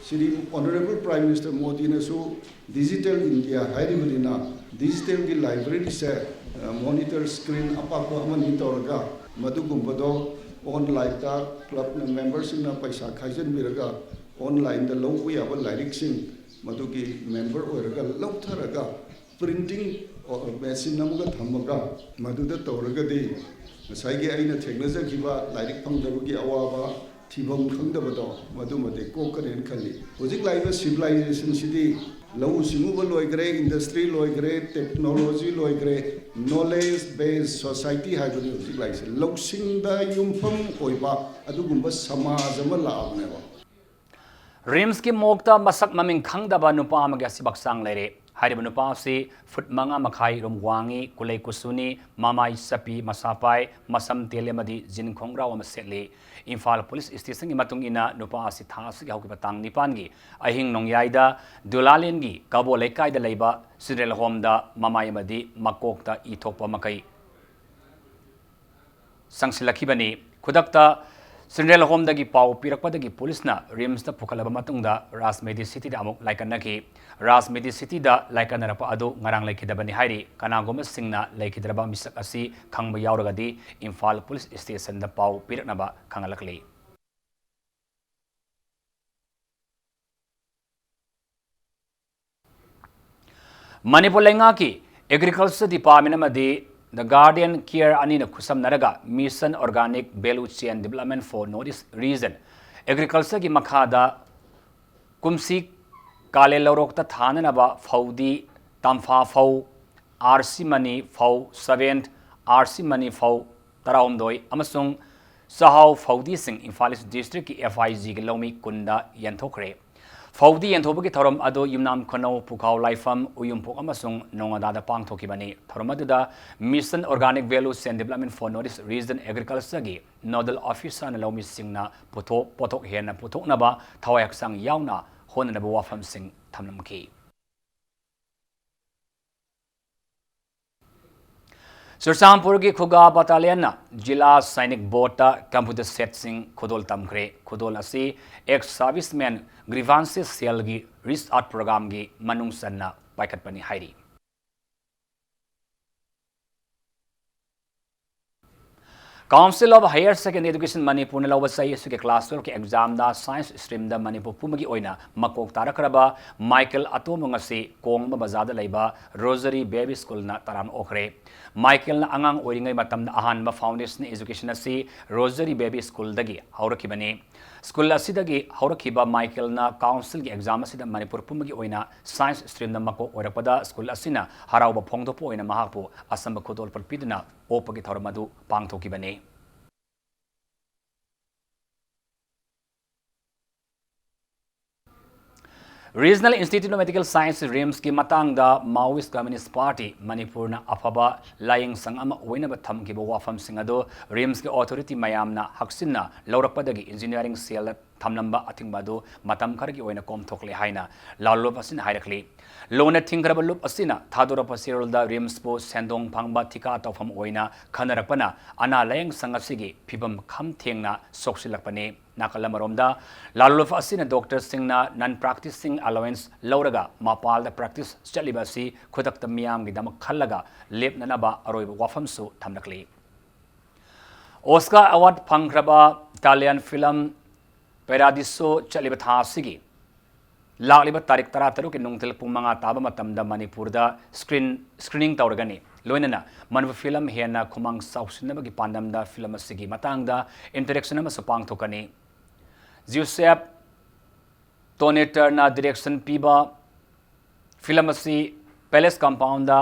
ꯁ꯭ꯔꯤ ꯑꯣꯅꯔꯦꯕꯜ ꯄ꯭ꯔꯥꯏꯝ ꯃꯤꯅꯤꯁꯇꯔ ꯃꯣꯗꯤꯅꯁꯨ ꯗꯤꯖꯤꯇꯦꯜ ꯏꯟꯗꯤꯌꯥ ꯍꯥꯏꯔꯤꯕꯅꯤꯅ ꯗꯤꯖꯤꯇꯦꯜꯒꯤ ꯂꯥꯏꯕ꯭ꯔꯦꯔꯤꯁꯦ, ꯑ, ꯃꯣꯅꯤꯇꯔ ꯁ꯭ꯀ꯭ꯔꯤꯟ ꯑꯄꯥꯛꯄ ꯑꯃꯅꯤ ꯇꯧꯔꯒ ꯃꯗꯨꯒꯨꯝꯕꯗꯣ ꯑꯣꯟꯂꯥꯏꯟꯗ ꯀ꯭ꯂꯕꯅ ꯃꯦꯝꯕꯔꯁꯤꯡꯅ ꯄꯩꯁꯥ ꯈꯥꯏꯖꯤꯟꯕꯤꯔꯒ ꯑꯣꯟꯂꯥꯏꯟꯗ ꯂꯧꯕ ꯌꯥꯕ ꯂꯥꯏꯔꯤꯛꯁꯤꯡ ꯃꯗꯨꯒꯤ ꯃꯦꯝꯕꯔ ꯑꯣꯏꯔꯒ ꯂꯧꯊꯔꯒ ꯄ꯭ꯔꯤꯟꯇꯤꯡ ꯃꯦꯆꯤꯟ ꯑꯃꯒ ꯊꯝꯃꯒ ꯃꯗꯨꯗ ꯇꯧꯔꯒꯗꯤ ꯉꯁꯥꯏꯒꯤ ꯑꯩꯅ ꯊꯦꯡꯅꯖꯈꯤꯕ ꯂꯥꯏꯔꯤꯛ ꯐꯪꯗꯕꯒꯤ ꯑꯋꯥꯕ, ꯊꯤꯐꯝ ꯈꯪꯗꯕꯗꯣ, ꯃꯗꯨꯃꯗꯤ ꯀꯣꯛꯀꯅꯦꯅ ꯈꯜꯂꯤ꯫ ꯍꯧꯖꯤꯛ ꯂꯥꯛꯏꯕ ꯁꯤꯚꯤꯂꯥꯏꯖꯦꯁꯟꯁꯤꯗꯤ ꯂꯧꯎ ꯁꯤꯡꯎꯕ ꯂꯣꯏꯈ꯭ꯔꯦ, ꯏꯟꯗꯁꯇ꯭ꯔꯤ ꯂꯣꯏꯈ꯭ꯔꯦ, ꯇꯦꯛꯅꯣꯂꯣꯖꯤ ꯂꯣꯏꯈ꯭ꯔꯦ, ꯅꯣꯂꯦꯖ ꯕꯦꯁ ꯁꯣꯁꯥꯏꯇꯤ ꯍꯥꯏꯕꯅꯤ ꯍꯧꯖꯤꯛ ꯂꯥꯛꯏꯁꯦ꯫ ꯂꯧꯁꯤꯡꯗ ꯌꯨꯝꯐꯝ ꯑꯣꯏꯕ ꯑꯗꯨꯒꯨꯝꯕ ꯁꯃꯥꯖ ꯑꯃ ꯂꯥꯛꯑꯕꯅꯦꯕ꯫ ꯔꯤꯝꯁꯀꯤ ꯃꯣꯔꯒꯇ ꯃꯁꯛ ꯃꯃꯤꯡ ꯈꯪꯗꯕ ꯅꯨꯄꯥ ꯑꯃꯒꯤ ꯑꯁꯤꯕ ꯍꯛꯆꯥꯡ ꯂꯩꯔꯦ꯫ ꯍꯥꯏꯔꯤꯕ ꯅꯨꯄꯥ ꯑꯁꯤ ꯐꯨꯠ ꯃꯉꯥ ꯃꯈꯥꯏ ꯔꯨꯝ ꯋꯥꯡꯉꯤ, ꯀꯨꯂꯩ ꯀꯨꯆꯨꯅꯤ, ꯃꯃꯥꯏ ꯆꯞꯄꯤ, ꯃꯁꯥ ꯄꯥꯏ, ꯃꯁꯝ ꯇꯦꯜꯂꯤ ꯑꯃꯗꯤ ꯖꯤꯟ ꯈꯣꯡꯒ꯭ꯔꯥꯎ ꯑꯃ ꯁꯦꯠꯂꯤ꯫ ꯏꯝꯐꯥꯜ ꯄꯨꯂꯤꯁ ꯁ꯭ꯇꯦꯁꯟꯒꯤ ꯃꯇꯨꯡ ꯏꯟꯅ ꯅꯨꯄꯥ ꯑꯁꯤ ꯊꯥ ꯑꯁꯤꯒꯤ ꯍꯧꯈꯤꯕ ꯇꯥꯡ ꯅꯤꯄꯥꯟꯒꯤ ꯑꯍꯤꯡ ꯅꯣꯡꯌꯥꯏꯗ ꯗꯨꯂꯥꯂꯦꯟꯒꯤ ꯀꯕꯣ ꯂꯩꯀꯥꯏꯗ ꯂꯩꯕ ꯆꯤꯜꯗ꯭ꯔꯦꯟ ꯍꯣꯝꯗ ꯃꯃꯥꯏ ꯑꯃꯗꯤ ꯃꯀꯣꯛꯇ ꯏ ꯊꯣꯛꯄ ꯃꯈꯩ ꯆꯪꯁꯤꯜꯂꯛꯈꯤꯕꯅꯤ꯫ ꯈꯨꯗꯛꯇ ꯆꯤꯜꯗ꯭ꯔꯦꯟ ꯍꯣꯝꯗꯒꯤ ꯄꯥꯎ ꯄꯤꯔꯛꯄꯗꯒꯤ ꯄꯨꯂꯤꯁꯅ ꯔꯤꯝꯁꯇ ꯄꯨꯈꯠꯂꯕ ꯃꯇꯨꯡꯗ ꯔꯥꯖ ꯃꯦꯗꯤꯁꯤꯇꯤꯗ ꯑꯃꯨꯛ ꯂꯥꯏꯀꯠꯅꯈꯤ꯫ ꯔꯥꯖ ꯃꯦꯗꯤꯁꯤꯇꯤꯗ ꯂꯥꯏꯀꯠꯅꯔꯛꯄ ꯑꯗꯨ ꯉꯔꯥꯡ ꯂꯩꯈꯤꯗꯕꯅꯤ ꯍꯥꯏꯔꯤ꯫ ꯀꯅꯥꯒꯨꯝꯕꯁꯤꯡꯅ ꯂꯩꯈꯤꯗ꯭ꯔꯕ ꯃꯤꯁꯛ ꯑꯁꯤ ꯈꯪꯕ ꯌꯥꯎꯔꯒꯗꯤ ꯏꯝꯐꯥꯜ ꯄꯨꯂꯤꯁ ꯁ꯭ꯇꯦꯁꯟꯗ ꯄꯥꯎ ꯄꯤꯔꯛꯅꯕ ꯈꯪꯍꯜꯂꯛꯂꯤ꯫ ꯃꯅꯤꯄꯨꯔ ꯂꯩꯉꯥꯛꯀꯤ ꯑꯦꯒ꯭ꯔꯤꯀꯜꯆꯔ ꯗꯤꯄꯥꯔꯠꯃꯦꯟ ꯑꯃꯗꯤ ꯗ ꯒꯥꯔꯗꯦꯟ ꯀꯤꯌꯔ ꯑꯅꯤꯅ ꯈꯨꯠꯁꯝꯅꯔꯒ Mission Organic Value Chain Development for North East Region ꯑꯦꯒ꯭ꯔꯤꯀꯜꯆꯔꯒꯤ ꯃꯈꯥꯗ ꯀꯨꯝꯁꯤ ꯀꯥꯂꯦꯟ ꯂꯧꯔꯣꯛꯇ ꯊꯥꯅꯅꯕ ꯐꯧꯗꯤ ꯇꯝꯐꯥ ꯐꯧ, ꯑꯥꯔ ꯁꯤ ꯃꯅꯤ ꯐꯧ ꯁꯚꯦꯟ, ꯑꯥꯔ ꯁꯤ ꯃꯅꯤ ꯐꯧ ꯇꯔꯥꯍꯨꯝꯗꯣꯏ ꯑꯃꯁꯨꯡ ꯆꯥꯛꯍꯥꯎ ꯐꯧꯗꯤꯁꯤꯡ ꯏꯝꯐꯥꯜ ꯏꯁ ꯗꯤꯁꯇ꯭ꯔꯤꯛꯀꯤ ꯑꯦꯐ ꯑꯥꯏ ꯖꯤꯒꯤ ꯂꯧꯃꯤ ꯀꯨꯟꯗ ꯌꯦꯟꯊꯣꯛꯈ꯭ꯔꯦ꯫ ꯐꯧꯗꯤ ꯌꯦꯟꯊꯣꯛꯄꯒꯤ ꯊꯧꯔꯝ ꯑꯗꯨ ꯌꯨꯝꯅꯥꯝ ꯈꯨꯅꯧ, ꯄꯨꯈꯥꯎ ꯂꯥꯏꯐꯝ, ꯎꯌꯨꯝꯄꯣꯛ ꯑꯃꯁꯨꯡ ꯅꯣꯉꯥꯗꯥꯗ ꯄꯥꯡꯊꯣꯛꯈꯤꯕꯅꯤ꯫ ꯊꯧꯔꯝ ꯑꯗꯨꯗ Mission Organic Value Chain Development for North East Region Agricultureꯒꯤ ꯅꯣꯗꯜ ꯑꯣꯐꯤꯁꯔꯅ ꯂꯧꯃꯤꯁꯤꯡꯅ ꯄꯣꯠꯊꯣꯛ, ꯄꯣꯠꯊꯣꯛ ꯍꯦꯟꯅ ꯄꯨꯊꯣꯛꯅꯕ ꯊꯋꯥꯏ ꯍꯛꯆꯥꯡ ꯌꯥꯎꯅ ꯍꯣꯠꯅꯅꯕ ꯋꯥꯐꯝꯁꯤꯡ ꯊꯝꯂꯝꯈꯤ꯫ ꯆꯨꯔꯆꯥꯟꯄꯨꯔꯒꯤ ꯈꯨꯒꯥ ꯕꯇꯥꯂꯤꯌꯟꯅ ꯖꯤꯂꯥ ꯁꯥꯏꯅꯤꯛ ꯕꯣꯔꯗꯇ ꯀꯝꯄ꯭ꯌꯨꯇꯔ ꯁꯦꯠꯁꯤꯡ ꯈꯨꯗꯣꯜ ꯇꯝꯈ꯭ꯔꯦ꯫ ꯈꯨꯗꯣꯜ ꯑꯁꯤ ꯑꯦꯛꯁ ꯁꯥꯔꯚꯤꯁꯃꯦꯟ ꯒ꯭ꯔꯤꯚꯥꯟꯁꯦꯁ ꯁꯦꯜꯒꯤ ꯔꯤꯆ ꯑꯥꯎꯠ ꯄ꯭ꯔꯣꯒ꯭ꯔꯥꯝꯒꯤ ꯃꯅꯨꯡ ꯆꯟꯅ ꯄꯥꯏꯈꯠꯄꯅꯤ ꯍꯥꯏꯔꯤ꯫ Council of Higher Secondary Education ꯃꯅꯤꯄꯨꯔꯅ ꯂꯧꯕ ꯆꯍꯤ ꯑꯁꯤꯒꯤ class twelve ꯀꯤ exam ꯗ science stream ꯗ ꯃꯅꯤꯄꯨꯔ ꯄꯨꯝꯕꯒꯤ ꯑꯣꯏꯅ ꯃꯀꯣꯛ ꯇꯥꯔꯛꯈ꯭ꯔꯕ ꯃꯥꯏꯀꯦꯜ ꯑꯇꯣꯝꯕ ꯉꯁꯤ ꯀꯣꯡꯕ ꯕꯖꯥꯔꯗ ꯂꯩꯕ Rosary Baby School ꯅ ꯇꯔꯥꯝꯅ ꯑꯣꯛꯈ꯭ꯔꯦ꯫ ꯃꯥꯏꯀꯦꯜꯅ ꯑꯉꯥꯡ ꯑꯣꯏꯔꯤꯉꯩ ꯃꯇꯝꯗ ꯑꯍꯥꯟꯕ foundation education ꯑꯁꯤ Rosary Baby School ꯗꯒꯤ ꯍꯧꯔꯛꯈꯤꯕꯅꯤ꯫ School ꯑꯁꯤꯗꯒꯤ ꯍꯧꯔꯛꯈꯤꯕ ꯃꯥꯏꯀꯦꯜꯅ council ꯒꯤ exam ꯑꯁꯤꯗ ꯃꯅꯤꯄꯨꯔ ꯄꯨꯝꯕꯒꯤ ꯑꯣꯏꯅ science stream ꯗ ꯃꯀꯣꯛ ꯑꯣꯏꯔꯛꯄꯗ school ꯑꯁꯤꯅ ꯍꯔꯥꯎꯕ ꯐꯣꯡꯗꯣꯛꯄ ꯑꯣꯏꯅ ꯃꯍꯥꯛꯄꯨ ꯑꯆꯝꯕ ꯈꯨꯗꯣꯜꯄꯣꯠ ꯄꯤꯗꯨꯅ ꯑꯣꯛꯄꯒꯤ ꯊꯧꯔꯝ ꯑꯗꯨ ꯄꯥꯡꯊꯣꯛꯈꯤꯕꯅꯤ꯫ Regional Institute of Medical Science, RIMS ꯀꯤ ꯃꯇꯥꯡꯗ Maoist Communist Party ꯃꯅꯤꯄꯨꯔꯅ ꯑꯐꯕ ꯂꯥꯏꯌꯦꯡ ꯁꯪ ꯑꯃ ꯑꯣꯏꯅꯕ ꯊꯝꯈꯤꯕ ꯋꯥꯐꯝꯁꯤꯡ ꯑꯗꯨ RIMS ꯀꯤ authority ꯃꯌꯥꯝꯅ ꯍꯛꯆꯤꯟꯅ ꯂꯧꯔꯛꯄꯗꯒꯤ engineering cell ꯗ ꯊꯝꯂꯝꯕ ꯑꯊꯤꯡꯕ ꯑꯗꯨ ꯃꯇꯝ ꯈꯔꯒꯤ ꯑꯣꯏꯅ ꯀꯣꯝꯊꯣꯛꯂꯦ ꯍꯥꯏꯅ ꯂꯥꯜꯂꯨꯞ ꯑꯁꯤꯅ ꯍꯥꯏꯔꯛꯂꯤ꯫ ꯂꯣꯟꯅ ꯊꯤꯡꯈ꯭ꯔꯕ ꯂꯨꯞ ꯑꯁꯤꯅ ꯊꯥꯗꯣꯔꯛꯄ ꯆꯦꯔꯣꯜꯗ RIMS ꯄꯨ ꯁꯦꯟꯗꯣꯡ ꯐꯪꯕ ꯊꯤꯀꯥ ꯇꯧꯐꯝ ꯑꯣꯏꯅ ꯈꯟꯅꯔꯛꯄꯅ ꯑꯅꯥ ꯂꯥꯌꯦꯡ ꯁꯪ ꯑꯁꯤꯒꯤ ꯐꯤꯕꯝ ꯈꯝ ꯊꯦꯡꯅ ꯁꯣꯛꯆꯤꯜꯂꯛꯄꯅꯤ꯫ ꯅꯥꯀꯜ ꯑꯃꯔꯣꯝꯗ, ꯂꯥꯂꯨꯞ ꯑꯁꯤꯅ doctor ꯁꯤꯡꯅ non practicing allowance ꯂꯧꯔꯒ ꯃꯄꯥꯜꯗ practice ꯆꯠꯂꯤꯕ ꯑꯁꯤ ꯈꯨꯗꯛꯇ ꯃꯤꯌꯥꯝꯒꯤꯗꯃꯛ ꯈꯜꯂꯒ ꯂꯦꯞꯅꯅꯕ ꯑꯔꯣꯏꯕ ꯋꯥꯐꯝꯁꯨ ꯊꯝꯂꯛꯂꯤ꯫ Oscar award ꯐꯪꯈ꯭ꯔꯕ Italian film Paradiso ꯆꯠꯂꯤꯕ ꯊꯥ ꯑꯁꯤꯒꯤ ꯂꯥꯛꯂꯤꯕ ꯇꯥꯔꯤꯛ ꯇꯔꯥꯇꯔꯨꯛꯀꯤ ꯅꯨꯡꯊꯤꯜ ꯄꯨꯡ ꯃꯉꯥ ꯇꯥꯕ ꯃꯇꯝꯗ ꯃꯅꯤꯄꯨꯔꯗ screen, screening ꯇꯧꯔꯒꯅꯤ꯫ ꯂꯣꯏꯅꯅ ꯃꯅꯤꯄꯨꯔ film ꯍꯦꯟꯅ ꯈꯨꯃꯥꯡ ꯆꯥꯎꯁꯤꯟꯅꯕꯒꯤ ꯄꯥꯟꯗꯝꯗ film ꯑꯁꯤꯒꯤ ꯃꯇꯥꯡꯗ interaction ꯑꯃꯁꯨ ꯄꯥꯡꯊꯣꯛꯀꯅꯤ꯫ ꯖꯤꯎꯁꯦꯞ ꯇꯣꯅꯦꯇꯔꯅ direction ꯄꯤꯕ film ꯑꯁꯤ Palace Compound ꯗ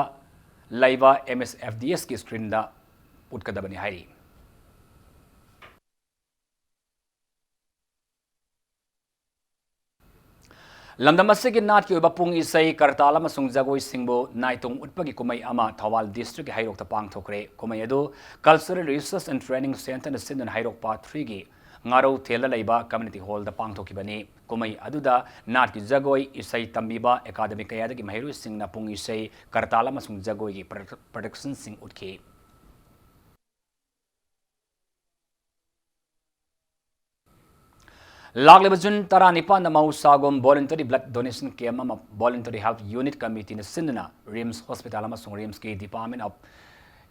ꯂꯩꯕ M S F D S ꯀꯤ screen ꯗ ꯎꯠꯀꯗꯕꯅꯤ ꯍꯥꯏꯔꯤ꯫ ꯂꯝꯗꯝ ꯑꯁꯤꯒꯤ ꯅꯥꯠꯀꯤ ꯑꯣꯏꯕ ꯄꯨꯡ ꯏꯁꯩ, ꯀꯔꯇꯥꯜ ꯑꯃꯁꯨꯡ ꯖꯒꯣꯏꯁꯤꯡꯕꯨ ꯅꯥꯏꯇꯣꯝ ꯎꯠꯄꯒꯤ ꯀꯨꯝꯍꯩ ꯑꯃ ꯊꯧꯕꯥꯜ district ꯀꯤ ꯍꯩꯔꯣꯛꯇ ꯄꯥꯡꯊꯣꯛꯈ꯭ꯔꯦ꯫ ꯀꯨꯝꯍꯩ ꯑꯗꯨ Cultural Research and Training Centre ꯅ ꯁꯤꯟꯗꯨꯅ ꯍꯩꯔꯣꯛ part three ꯒꯤ ꯉꯥꯔꯧꯊꯦꯜꯗ ꯂꯩꯕ community hall ꯗ ꯄꯥꯡꯊꯣꯛꯈꯤꯕꯅꯤ꯫ ꯀꯨꯝꯍꯩ ꯑꯗꯨꯗ ꯅꯥꯠꯀꯤ ꯖꯒꯣꯏ, ꯏꯁꯩ ꯇꯝꯕꯤꯕ academy ꯀꯌꯥꯗꯒꯤ ꯃꯍꯩꯔꯣꯏꯁꯤꯡꯅ ꯄꯨꯡ ꯏꯁꯩ, ꯀꯔꯇꯥꯜ ꯑꯃꯁꯨꯡ ꯖꯒꯣꯏꯒꯤ product-, production ꯁꯤꯡ ꯎꯠꯈꯤ꯫ ꯂꯥꯛꯂꯤꯕ June ꯇꯔꯥꯅꯤꯄꯥꯟꯗ ꯃꯍꯧꯁꯥꯒꯨꯝ voluntary blood donation camp ꯑꯃ Voluntary Health Unit Committee ꯅ ꯁꯤꯟꯗꯨꯅ RIMS Hospital ꯑꯃꯁꯨꯡ RIMS ꯀꯤ Department of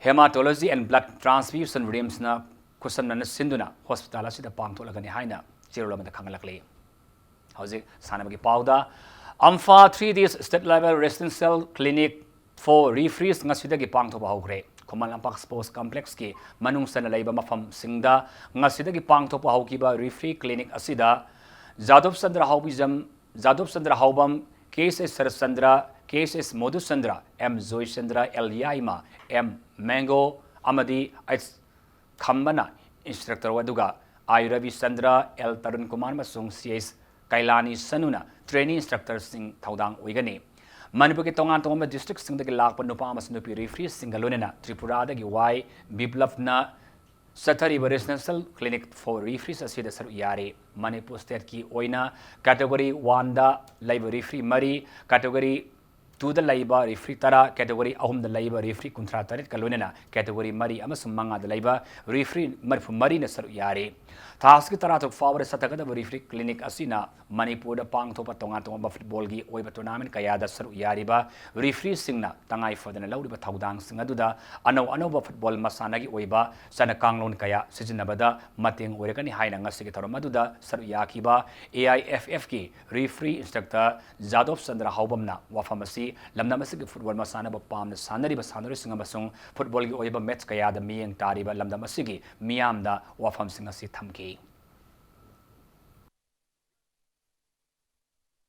Hematology and Blood Transfusion RIMSꯅ ꯈꯨꯠꯁꯝꯅꯅ ꯁꯤꯟꯗꯨꯅ ꯍꯣꯁꯄꯤꯇꯥꯜ ꯑꯁꯤꯗ ꯄꯥꯡꯊꯣꯛꯂꯒꯅꯤ ꯍꯥꯏꯅ ꯆꯦꯔꯣꯜ ꯑꯃꯗ ꯈꯪꯍꯜꯂꯛꯂꯤ꯫ ꯍꯧꯖꯤꯛ ꯁꯥꯟꯅꯕꯒꯤ ꯄꯥꯎꯗ, ꯑꯝꯐꯥ three Ds State Level Residential Clinic for Referees ꯉꯁꯤꯗꯒꯤ ꯄꯥꯡꯊꯣꯛꯄ ꯍꯧꯈ꯭ꯔꯦ꯫ ꯈꯨꯃꯟ ꯂꯝꯄꯥꯛ ꯁ꯭ꯄꯣꯔꯠꯁ ꯀꯝꯄ꯭ꯂꯦꯛꯁꯀꯤ ꯃꯅꯨꯡ ꯆꯟꯅ ꯂꯩꯕ ꯃꯐꯝꯁꯤꯡꯗ ꯉꯁꯤꯗꯒꯤ ꯄꯥꯡꯊꯣꯛꯄ ꯍꯧꯈꯤꯕ ꯔꯤꯐ꯭ꯔꯤ ꯀ꯭ꯂꯤꯅꯤꯛ ꯑꯁꯤꯗ ꯖꯥꯗꯕ ꯆꯟꯗ꯭ꯔ ꯍꯥꯎꯕꯤꯖꯝ, ꯖꯥꯗꯕ ꯆꯟꯗ꯭ꯔ ꯍꯥꯎꯕꯝ, ꯀꯦ ꯑꯦꯁ ꯑꯦꯁ ꯁꯔꯠꯆꯟꯗ꯭ꯔ, ꯀꯦ ꯑꯦꯁ ꯑꯦꯁ ꯃꯣꯗꯨꯆꯟꯗ꯭ꯔ, ꯑꯦꯝ ꯖꯣꯏꯆꯟꯗ꯭ꯔ, ꯑꯦꯜ ꯌꯥꯏꯃ, ꯑꯦꯝ ꯃꯦꯡꯒꯣ ꯑꯃꯗꯤ ꯑꯩꯆ ꯈꯝꯕꯅ ꯏꯟꯁꯇ꯭ꯔꯛꯇꯔ, ꯑꯗꯨꯒ ꯑꯥꯏ ꯔꯕꯤꯆꯟꯗ꯭ꯔ, ꯑꯦꯜ ꯇꯔꯨꯟ ꯀꯨꯃꯥꯔ ꯑꯃꯁꯨꯡ ꯁꯤ ꯑꯩꯆ ꯀꯩꯂꯥꯅꯤ ꯁꯅꯨꯅ ꯇ꯭ꯔꯦꯅꯤꯡ ꯏꯟꯁꯇ꯭ꯔꯛꯇꯔꯁꯤꯡ ꯊꯧꯗꯥꯡ ꯑꯣꯏꯒꯅꯤ꯫ ꯃꯅꯤꯄꯨꯔꯒꯤ ꯇꯣꯉꯥꯟ ꯇꯣꯉꯥꯟꯕ ꯗꯤꯁꯇ꯭ꯔꯤꯛꯁꯤꯡꯗꯒꯤ ꯂꯥꯛꯄ ꯅꯨꯄꯥ ꯑꯃꯁꯨꯡ ꯅꯨꯄꯤ ꯔꯤꯐ꯭ꯔꯤꯁꯤꯡꯒ ꯂꯣꯏꯅꯅ ꯇ꯭ꯔꯤꯄꯨꯔꯥꯗꯒꯤ ꯋꯥꯏ ꯕꯤꯄ꯭ꯂꯕꯅ ꯆꯠꯊꯔꯤꯕ ꯔꯤꯖꯅꯦꯁꯅꯦꯜ ꯀ꯭ꯂꯤꯅꯤꯛ ꯐꯣꯔ ꯔꯤꯐ꯭ꯔꯤꯁ ꯑꯁꯤꯗ ꯁꯔꯨꯛ ꯌꯥꯔꯤ꯫ ꯃꯅꯤꯄꯨꯔ ꯁ꯭ꯇꯦꯠꯀꯤ ꯑꯣꯏꯅ ꯀꯦꯇꯦꯒꯣꯔꯤ ꯋꯥꯟꯗ ꯂꯩꯕ ꯔꯤꯐ꯭ꯔꯤ ꯃꯔꯤ, ꯀꯦꯇꯦꯒꯣꯔꯤ ꯇꯨꯗ ꯂꯩꯕ ꯔꯤꯐ꯭ꯔꯤ ꯇꯔꯥ, ꯀꯦꯇꯦꯒꯣꯔꯤ ꯑꯍꯨꯝꯗ ꯂꯩꯕ ꯔꯤꯐ꯭ꯔꯤ ꯀꯨꯟꯊ꯭ꯔꯥ ꯇꯔꯦꯠꯀ ꯂꯣꯏꯅꯅ ꯀꯦꯇꯦꯒꯣꯔꯤ ꯃꯔꯤ ꯑꯃꯁꯨꯡ ꯃꯉꯥꯗ ꯂꯩꯕ ꯔꯤꯐ꯭ꯔꯤ ꯃꯔꯤꯐꯨ ꯃꯔꯤꯅ ꯁꯔꯨꯛ ꯌꯥꯔꯤ꯫ ꯊꯥ ꯑꯁꯤꯒꯤ ꯇꯔꯥꯇꯔꯨꯛ ꯐꯥꯎꯕꯗ ꯆꯠꯊꯒꯗꯕ ꯔꯤꯐ꯭ꯔꯤ ꯀ꯭ꯂꯤꯅꯤꯛ ꯑꯁꯤꯅ ꯃꯅꯤꯄꯨꯔꯗ ꯄꯥꯡꯊꯣꯛꯄ ꯇꯣꯉꯥꯟ ꯇꯣꯉꯥꯟꯕ ꯐꯨꯠꯕꯣꯜꯒꯤ ꯑꯣꯏꯕ ꯇꯣꯔꯅꯥꯃꯦꯟ ꯀꯌꯥꯗ ꯁꯔꯨꯛ ꯌꯥꯔꯤꯕ ꯔꯤꯐ꯭ꯔꯤꯁꯤꯡꯅ ꯇꯉꯥꯏ ꯐꯗꯅ ꯂꯧꯔꯤꯕ ꯊꯧꯗꯥꯡꯁꯤꯡ ꯑꯗꯨꯗ ꯑꯅꯧ ꯑꯅꯧꯕ ꯐꯨꯠꯕꯣꯜ ꯃꯁꯥꯟꯅꯒꯤ ꯑꯣꯏꯕ ꯆꯠꯅ ꯀꯥꯡꯂꯣꯟ ꯀꯌꯥ ꯁꯤꯖꯤꯟꯅꯕꯗ ꯃꯇꯦꯡ ꯑꯣꯏꯔꯒꯅꯤ ꯍꯥꯏꯅ ꯉꯁꯤꯒꯤ ꯊꯧꯔꯝ ꯑꯗꯨꯗ ꯁꯔꯨꯛ ꯌꯥꯈꯤꯕ ꯑꯦ ꯑꯥꯏ ꯑꯦꯐ ꯑꯦꯐꯀꯤ ꯔꯤꯐ꯭ꯔꯤ ꯏꯟꯁꯇ꯭ꯔꯛꯇꯔ ꯖꯥꯗꯕ ꯆꯟꯗ꯭ꯔ ꯍꯥꯎꯕꯝꯅ ꯋꯥꯐꯝ ꯑꯁꯤ ꯂꯝꯗꯝ ꯑꯁꯤꯒꯤ ꯐꯨꯠꯕꯣꯜ ꯃꯁꯥꯟꯅꯕꯨ ꯄꯥꯝꯅ ꯁꯥꯟꯅꯔꯤꯕ ꯁꯥꯟꯅꯔꯣꯏꯁꯤꯡ ꯑꯃꯁꯨꯡ ꯐꯨꯠꯕꯣꯜꯒꯤ ꯑꯣꯏꯕ ꯃꯦꯠꯆ ꯀꯌꯥꯗ ꯃꯤꯠꯌꯦꯡ ꯇꯥꯔꯤꯕ ꯂꯝꯗꯝ ꯑꯁꯤꯒꯤ ꯃꯤꯌꯥꯝꯗ ꯋꯥꯐꯝꯁꯤꯡ ꯑꯁꯤ ꯊꯝꯈꯤ꯫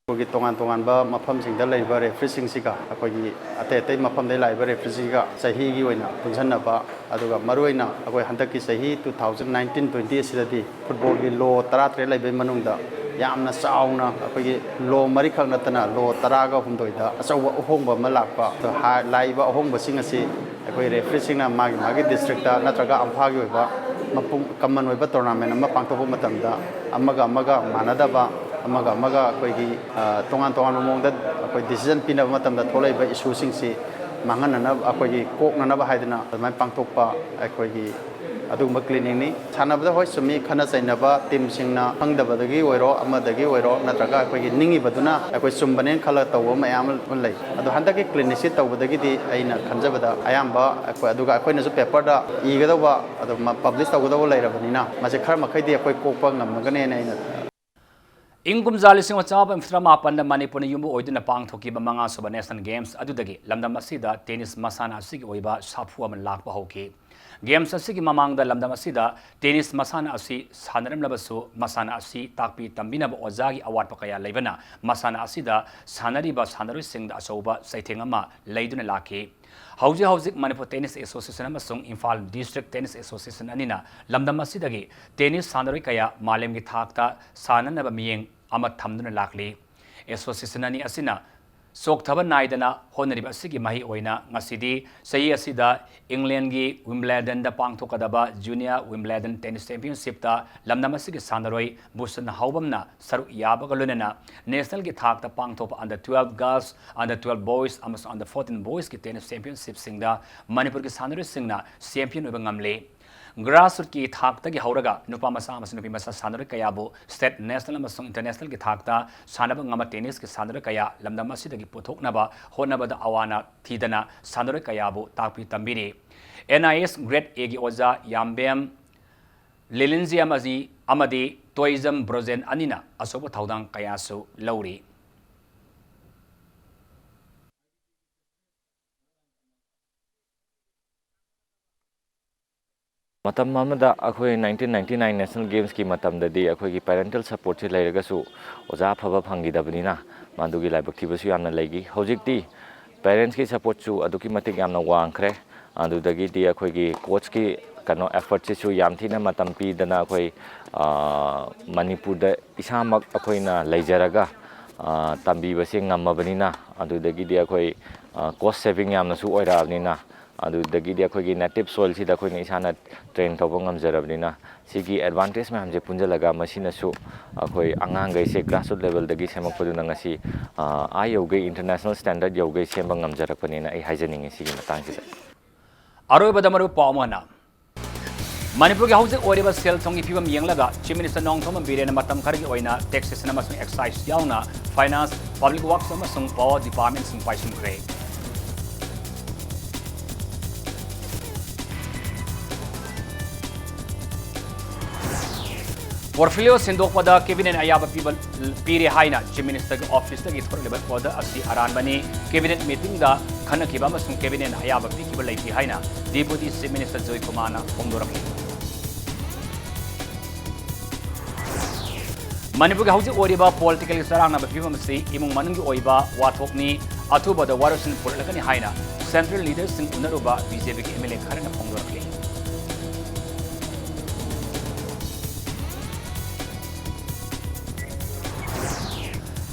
ꯑꯩꯈꯣꯏꯒꯤ ꯇꯣꯉꯥꯟ ꯇꯣꯉꯥꯟꯕ ꯃꯐꯝꯁꯤꯡꯗ ꯂꯩꯔꯤꯕ ꯔꯦꯐ꯭ꯔꯤꯁꯤꯡꯁꯤꯒ ꯑꯩꯈꯣꯏꯒꯤ ꯑꯇꯩ ꯑꯇꯩ ꯃꯐꯝꯗꯒꯤ ꯂꯥꯛꯏꯕ ꯔꯦꯐ꯭ꯔꯤꯁꯤꯒ ꯆꯍꯤꯒꯤ ꯑꯣꯏꯅ ꯄꯨꯟꯁꯤꯟꯅꯕ, ꯑꯗꯨꯒ ꯃꯔꯨꯑꯣꯏꯅ ꯑꯩꯈꯣꯏ ꯍꯟꯗꯛꯀꯤ ꯆꯍꯤ two thousand nineteen twenty ꯑꯁꯤꯗꯗꯤ ꯐꯨꯠꯕꯣꯜꯒꯤ ꯂꯣ ꯇꯔꯥꯇꯔꯦꯠ ꯂꯩꯕꯒꯤ ꯃꯅꯨꯡꯗ ꯌꯥꯝꯅ ꯆꯥꯎꯅ ꯑꯩꯈꯣꯏꯒꯤ ꯂꯣ ꯃꯔꯤꯈꯛ ꯅꯠꯇꯅ ꯂꯣ ꯇꯔꯥꯒ ꯍꯨꯝꯗꯣꯏꯗ ꯑꯆꯧꯕ ꯑꯍꯣꯡꯕ ꯑꯃ ꯂꯥꯛꯄ꯫ ꯑꯗꯣ ꯍꯥ-, ꯂꯥꯛꯏꯕ ꯑꯍꯣꯡꯕꯁꯤꯡ ꯑꯁꯤ ꯑꯩꯈꯣꯏ ꯔꯦꯐ꯭ꯔꯤꯁꯤꯡꯅ ꯃꯥꯒꯤ ꯃꯥꯒꯤ ꯗꯤꯁꯇ꯭ꯔꯤꯛꯇ ꯅꯠꯇ꯭ꯔꯒ ꯑꯝꯐꯥꯒꯤ ꯑꯣꯏꯕ ꯃꯄꯨꯡ ꯀꯃꯟ ꯑꯣꯏꯕ ꯇꯣꯔꯅꯥꯃꯦꯟ ꯑꯃ ꯄꯥꯡꯊꯣꯛꯄ ꯃꯇꯝꯗ ꯑꯃꯒ ꯑꯃꯒ ꯃꯥꯟꯅꯗꯕ, ꯑꯃꯒ ꯑꯃꯒ ꯑꯩꯈꯣꯏꯒꯤ, ꯑ, ꯇꯣꯉꯥꯟ ꯇꯣꯉꯥꯟꯕ ꯃꯑꯣꯡꯗ ꯑꯩꯈꯣꯏ ꯗꯤꯁꯤꯖꯟ ꯄꯤꯅꯕ ꯃꯇꯝꯗ ꯊꯣꯛꯂꯛꯏꯕ ꯏꯁꯨꯁꯤꯡꯁꯤ ꯃꯥꯡꯍꯟꯅꯅꯕ, ꯑꯩꯈꯣꯏꯒꯤ ꯀꯣꯛꯅꯅꯕ ꯍꯥꯏꯗꯅ ꯑꯗꯨꯃꯥꯏꯅ ꯄꯥꯡꯊꯣꯛꯄ ꯑꯩꯈꯣꯏꯒꯤ ꯑꯗꯨꯒꯨꯝꯕ clinicꯅꯤ꯫ ꯁꯥꯟꯅꯕꯗ ꯍꯣꯏ ꯆꯨꯝꯃꯤ, ꯈꯠꯅ ꯆꯩꯅꯕ, teamꯁꯤꯡꯅ ꯈꯪꯗꯕꯗꯒꯤ ꯑꯣꯏꯔꯣ, ꯑꯃꯗꯒꯤ ꯑꯣꯏꯔꯣ, ꯅꯠꯇ꯭ꯔꯒ ꯑꯩꯈꯣꯏꯒꯤ ꯅꯤꯡꯉꯤꯕꯗꯨꯅ ꯑꯩꯈꯣꯏ ꯆꯨꯝꯕꯅꯦꯅ ꯈꯜꯂꯒ ꯇꯧꯕ ꯃꯌꯥꯝ ꯑꯃ ꯂꯩ꯫ ꯑꯗꯣ ꯍꯟꯗꯛꯀꯤ clinicꯁꯤ ꯇꯧꯕꯗꯒꯤꯗꯤ ꯑꯩꯅ ꯈꯟꯖꯕꯗ ꯑꯌꯥꯝꯕ ꯑꯩꯈꯣꯏ, ꯑꯗꯨꯒ ꯑꯩꯈꯣꯏꯅꯁꯨ paperꯗ ꯏꯒꯗꯧꯕ, ꯑꯗꯨ publish ꯇꯧꯒꯗꯧꯕ ꯂꯩꯔꯕꯅꯤꯅ ꯃꯁꯤ ꯈꯔ ꯃꯈꯩꯗꯤ ꯑꯩꯈꯣꯏ ꯀꯣꯛꯄ ꯉꯝꯃꯒꯅꯦꯅ ꯑꯩꯅ ꯏꯪ ꯀꯨꯝꯖꯥ ꯂꯤꯁꯤꯡ ꯑꯃ ꯆꯥꯃꯥꯄꯟ ꯃꯔꯤꯐꯨꯇꯔꯥ ꯃꯥꯄꯟꯗ ꯃꯅꯤꯄꯨꯔꯅ ꯌꯨꯝꯕꯨ ꯑꯣꯏꯗꯨꯅ ꯄꯥꯡꯊꯣꯛꯈꯤꯕ ꯃꯉꯥꯁꯨꯕ National Games ꯑꯗꯨꯗꯒꯤ ꯂꯝꯗꯝ ꯑꯁꯤꯗ tennis ꯃꯁꯥꯟꯅ ꯑꯁꯤꯒꯤ ꯑꯣꯏꯕ ꯁꯥꯐꯨ ꯑꯃ ꯂꯥꯛꯄ ꯍꯧꯈꯤ꯫ Games ꯑꯁꯤꯒꯤ ꯃꯃꯥꯡꯗ ꯂꯝꯗꯝ ꯑꯁꯤꯗ tennis ꯃꯁꯥꯟꯅ ꯑꯁꯤ ꯁꯥꯟꯅꯔꯝꯂꯕꯁꯨ, ꯃꯁꯥꯟꯅ ꯑꯁꯤ ꯇꯥꯛꯄꯤ ꯇꯝꯕꯤꯅꯕ ꯑꯣꯖꯥꯒꯤ ꯑꯋꯥꯠꯄ ꯀꯌꯥ ꯂꯩꯕꯅ ꯃꯁꯥꯟꯅ ꯑꯁꯤꯗ ꯁꯥꯟꯅꯔꯤꯕ ꯁꯥꯟꯅꯔꯣꯏꯁꯤꯡꯗ ꯑꯆꯧꯕ ꯆꯩꯊꯦꯡ ꯑꯃ ꯂꯩꯗꯨꯅ ꯂꯥꯛꯈꯤ꯫ ꯍꯧꯖꯤꯛ ꯍꯧꯖꯤꯛ Manipur Tennis Association ꯑꯃꯁꯨꯡ Imphal District Tennis Association ꯑꯅꯤꯅ ꯂꯝꯗꯝ ꯑꯁꯤꯗꯒꯤ tennis ꯁꯥꯟꯅꯔꯣꯏ ꯀꯌꯥ ꯃꯥꯂꯦꯝꯒꯤ ꯊꯥꯛꯇ ꯁꯥꯟꯅꯅꯕ ꯃꯤꯠꯌꯦꯡ ꯑꯃ ꯊꯝꯗꯨꯅ ꯂꯥꯛꯂꯤ꯫ Association ꯑꯅꯤ ꯑꯁꯤꯅ ꯆꯣꯛꯊꯕ ꯅꯥꯏꯗꯅ ꯍꯣꯠꯅꯔꯤꯕ ꯑꯁꯤꯒꯤ ꯃꯍꯩ ꯑꯣꯏꯅ ꯉꯁꯤꯗꯤ ꯆꯍꯤ ꯑꯁꯤꯗ Englandꯒꯤ Wimbledonꯗ ꯄꯥꯡꯊꯣꯛꯀꯗꯕ Junior Wimbledon Tennis Championshipꯇ ꯂꯝꯗꯝ ꯑꯁꯤꯒꯤ ꯁꯥꯟꯅꯔꯣꯏ ꯕꯨꯁꯟ ꯍꯥꯎꯕꯝꯅ ꯁꯔꯨꯛ ꯌꯥꯕꯒ ꯂꯣꯏꯅꯅ nationalꯒꯤ ꯊꯥꯛꯇ ꯄꯥꯡꯊꯣꯛꯄ under twelve girls, under twelve boys ꯑꯃꯁꯨꯡ under fourteen boysꯀꯤ tennis championshipꯁꯤꯡꯗ ꯃꯅꯤꯄꯨꯔꯒꯤ ꯁꯥꯟꯅꯔꯣꯏꯁꯤꯡꯅ champion ꯑꯣꯏꯕ ꯉꯝꯂꯤ꯫ Grassrootꯀꯤ ꯊꯥꯛꯇꯒꯤ ꯍꯧꯔꯒ ꯅꯨꯄꯥ ꯃꯆꯥ ꯑꯃꯁꯨꯡ ꯅꯨꯄꯤ ꯃꯆꯥ ꯁꯥꯟꯅꯔꯣꯏ ꯀꯌꯥꯕꯨ state, national ꯑꯃꯁꯨꯡ internationalꯒꯤ ꯊꯥꯛꯇ ꯁꯥꯟꯅꯕ ꯉꯝꯕ tennisꯀꯤ ꯁꯥꯟꯅꯔꯣꯏ ꯀꯌꯥ ꯂꯝꯗꯝ ꯑꯁꯤꯗꯒꯤ ꯄꯨꯊꯣꯛꯅꯕ ꯍꯣꯠꯅꯕꯗ ꯑꯋꯥꯅ ꯊꯤꯗꯅ ꯁꯥꯟꯅꯔꯣꯏ ꯀꯌꯥꯕꯨ ꯇꯥꯛꯄꯤ ꯇꯝꯕꯤꯔꯤ꯫ NIS Grade Aꯒꯤ ꯑꯣꯖꯥ ꯌꯥꯝꯕꯦꯝ ꯂꯤꯂꯤꯟꯖꯤ ꯑꯃꯗꯤ, ꯑꯃꯗꯤ ꯇꯣꯏꯖꯝ ꯕ꯭ꯔꯣꯖꯦꯟ ꯑꯅꯤꯅ ꯑꯆꯧꯕ ꯊꯧꯗꯥꯡ ꯀꯌꯥꯁꯨ ꯂꯧꯔꯤ꯫ ꯃꯇꯝ ꯑꯃꯗ ꯑꯩꯈꯣꯏ nineteen ninety nine National Gamesꯀꯤ ꯃꯇꯝꯗꯗꯤ ꯑꯩꯈꯣꯏꯒꯤ parental supportꯁꯤ ꯂꯩꯔꯒꯁꯨ ꯑꯣꯖꯥ ꯑꯐꯕ ꯐꯪꯈꯤꯗꯕꯅꯤꯅ ꯃꯗꯨꯒꯤ ꯂꯥꯏꯕꯛ ꯊꯤꯕꯁꯨ ꯌꯥꯝꯅ ꯂꯩꯈꯤ꯫ ꯍꯧꯖꯤꯛꯇꯤ parentsꯀꯤ supportꯁꯨ ꯑꯗꯨꯛꯀꯤ ꯃꯇꯤꯛ ꯌꯥꯝꯅ ꯋꯥꯡꯈ꯭ꯔꯦ꯫ ꯑꯗꯨꯗꯒꯤꯗꯤ ꯑꯩꯈꯣꯏꯒꯤ coachꯀꯤ ꯀꯩꯅꯣ effortꯁꯤꯁꯨ ꯌꯥꯝ ꯊꯤꯅ ꯃꯇꯝ ꯄꯤꯗꯅ ꯑꯩꯈꯣꯏ, ꯑ, ꯃꯅꯤꯄꯨꯔꯗ ꯏꯁꯥꯃꯛ ꯑꯩꯈꯣꯏꯅ ꯂꯩꯖꯔꯒ, ꯑ, ꯇꯝꯕꯤꯕꯁꯦ ꯉꯝꯃꯕꯅꯤꯅ, ꯑꯗꯨꯗꯒꯤꯗꯤ ꯑꯩꯈꯣꯏ, ꯑ, cost saving ꯌꯥꯝꯅꯁꯨ ꯑꯣꯏꯔꯛꯑꯕꯅꯤꯅ, ꯑꯗꯨꯗꯒꯤꯗꯤ ꯑꯩꯈꯣꯏꯒꯤ native soilꯁꯤꯗ ꯑꯩꯈꯣꯏꯅ ꯏꯁꯥꯅ train ꯇꯧꯕ ꯉꯝꯖꯔꯕꯅꯤꯅ, ꯁꯤꯒꯤ advantage ꯃꯌꯥꯝꯁꯦ ꯄꯨꯟꯁꯤꯜꯂꯒ ꯃꯁꯤꯅꯁꯨ ꯑꯩꯈꯣꯏ ꯑꯉꯥꯡꯈꯩꯁꯦ grassroot levelꯗꯒꯤ ꯁꯦꯝꯃꯛꯄꯗꯨꯅ ꯉꯁꯤ, ꯑ, ꯑꯥ ꯌꯧꯒꯩ, international standard ꯌꯧꯒꯩ ꯁꯦꯝꯕ ꯉꯝꯖꯔꯛꯄꯅꯦꯅ ꯑꯩ ꯍꯥꯏꯖꯅꯤꯡꯉꯤ ꯁꯤꯒꯤ ꯃꯇꯥꯡꯁꯤꯗ꯫ ꯑꯔꯣꯏꯕꯗ ꯃꯔꯨꯞ ꯄꯥꯎ ꯑꯃꯅ, ꯃꯅꯤꯄꯨꯔꯒꯤ ꯍꯧꯖꯤꯛ ꯑꯣꯏꯔꯤꯕ ꯁꯦꯜ ꯊꯨꯝꯒꯤ ꯐꯤꯕꯝ ꯌꯦꯡꯂꯒ Chief Minister ꯅꯣꯡꯊꯣꯝꯕꯝ ꯕꯤꯔꯦꯟꯅ ꯃꯇꯝ ꯈꯔꯒꯤ ꯑꯣꯏꯅ Taxation ꯑꯃꯁꯨꯡ Excise ꯌꯥꯎꯅ Finance, Public Works ꯑꯃꯁꯨꯡ Power Departmentꯁꯤꯡ ꯄꯥꯏꯁꯤꯟꯈ꯭ꯔꯦ꯫ Portfolio ꯁꯤꯟꯗꯣꯛꯄꯗ Cabinet ꯑꯌꯥꯕ ꯄꯤꯕ, ꯄꯤꯔꯦ ꯍꯥꯏꯅ Chief Ministerꯒꯤ officeꯇꯒꯤ ꯊꯣꯔꯛꯂꯤꯕ order ꯑꯁꯤ ꯑꯔꯥꯟꯕꯅꯤ꯫ Cabinet meetingꯗ ꯈꯟꯅꯈꯤꯕ ꯑꯃꯁꯨꯡ Cabinetꯅ ꯑꯌꯥꯕ ꯄꯤꯈꯤꯕ ꯂꯩꯇꯦ ꯍꯥꯏꯅ Deputy Chief Minister ꯖꯣꯏꯀꯨꯃꯥꯔꯅ ꯐꯣꯡꯗꯣꯔꯛꯂꯤ꯫ ꯃꯅꯤꯄꯨꯔꯒꯤ ꯍꯧꯖꯤꯛ ꯑꯣꯏꯔꯤꯕ political ꯆꯔꯥꯡꯅꯕ ꯐꯤꯕꯝ ꯑꯁꯤ ꯏꯃꯨꯡ ꯃꯅꯨꯡꯒꯤ ꯑꯣꯏꯕ ꯋꯥꯊꯣꯛꯅꯤ, ꯑꯊꯨꯕꯗ ꯋꯥꯔꯣꯏꯁꯤꯟ ꯄꯨꯔꯛꯂꯒꯅꯤ ꯍꯥꯏꯅ Central Leaderꯁꯤꯡ ꯎꯅꯔꯨꯕ BJPꯒꯤ MLA ꯈꯔꯅ ꯐꯣꯡꯗꯣꯔꯛꯂꯤ꯫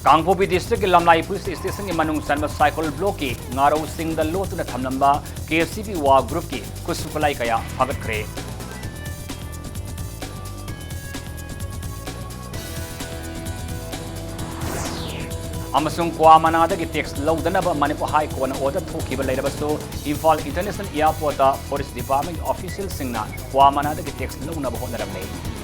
ꯀꯥꯡꯄꯣꯛꯄꯤ districtꯀꯤ ꯂꯝꯂꯥꯏ police stationꯒꯤ ꯃꯅꯨꯡ ꯆꯟꯕ ꯁꯥꯏꯈꯣꯜ blockꯀꯤ ꯉꯥꯔꯧꯁꯤꯡꯗ ꯂꯣꯠꯇꯨꯅ ꯊꯝꯂꯝꯕ KCB ꯋꯥ groupꯀꯤ ꯈꯨꯠꯁꯨ ꯈꯨꯠꯂꯥꯏ ꯀꯌꯥ ꯐꯥꯒꯠꯈ꯭ꯔꯦ꯫ ꯑꯃꯁꯨꯡ ꯀ꯭ꯋꯥ ꯃꯅꯥꯗꯒꯤ tax ꯂꯧꯗꯅꯕ ꯃꯅꯤꯄꯨꯔ High Courtꯅ order ꯊꯣꯛꯈꯤꯕ ꯂꯩꯔꯕꯁꯨ, ꯏꯝꯐꯥꯜ International Airportꯇ Forest Departmentꯀꯤ officialꯁꯤꯡꯅ ꯀ꯭ꯋꯥ ꯃꯅꯥꯗꯒꯤ tax ꯂꯧꯅꯕ ꯍꯣꯠꯅꯔꯝꯂꯦ꯫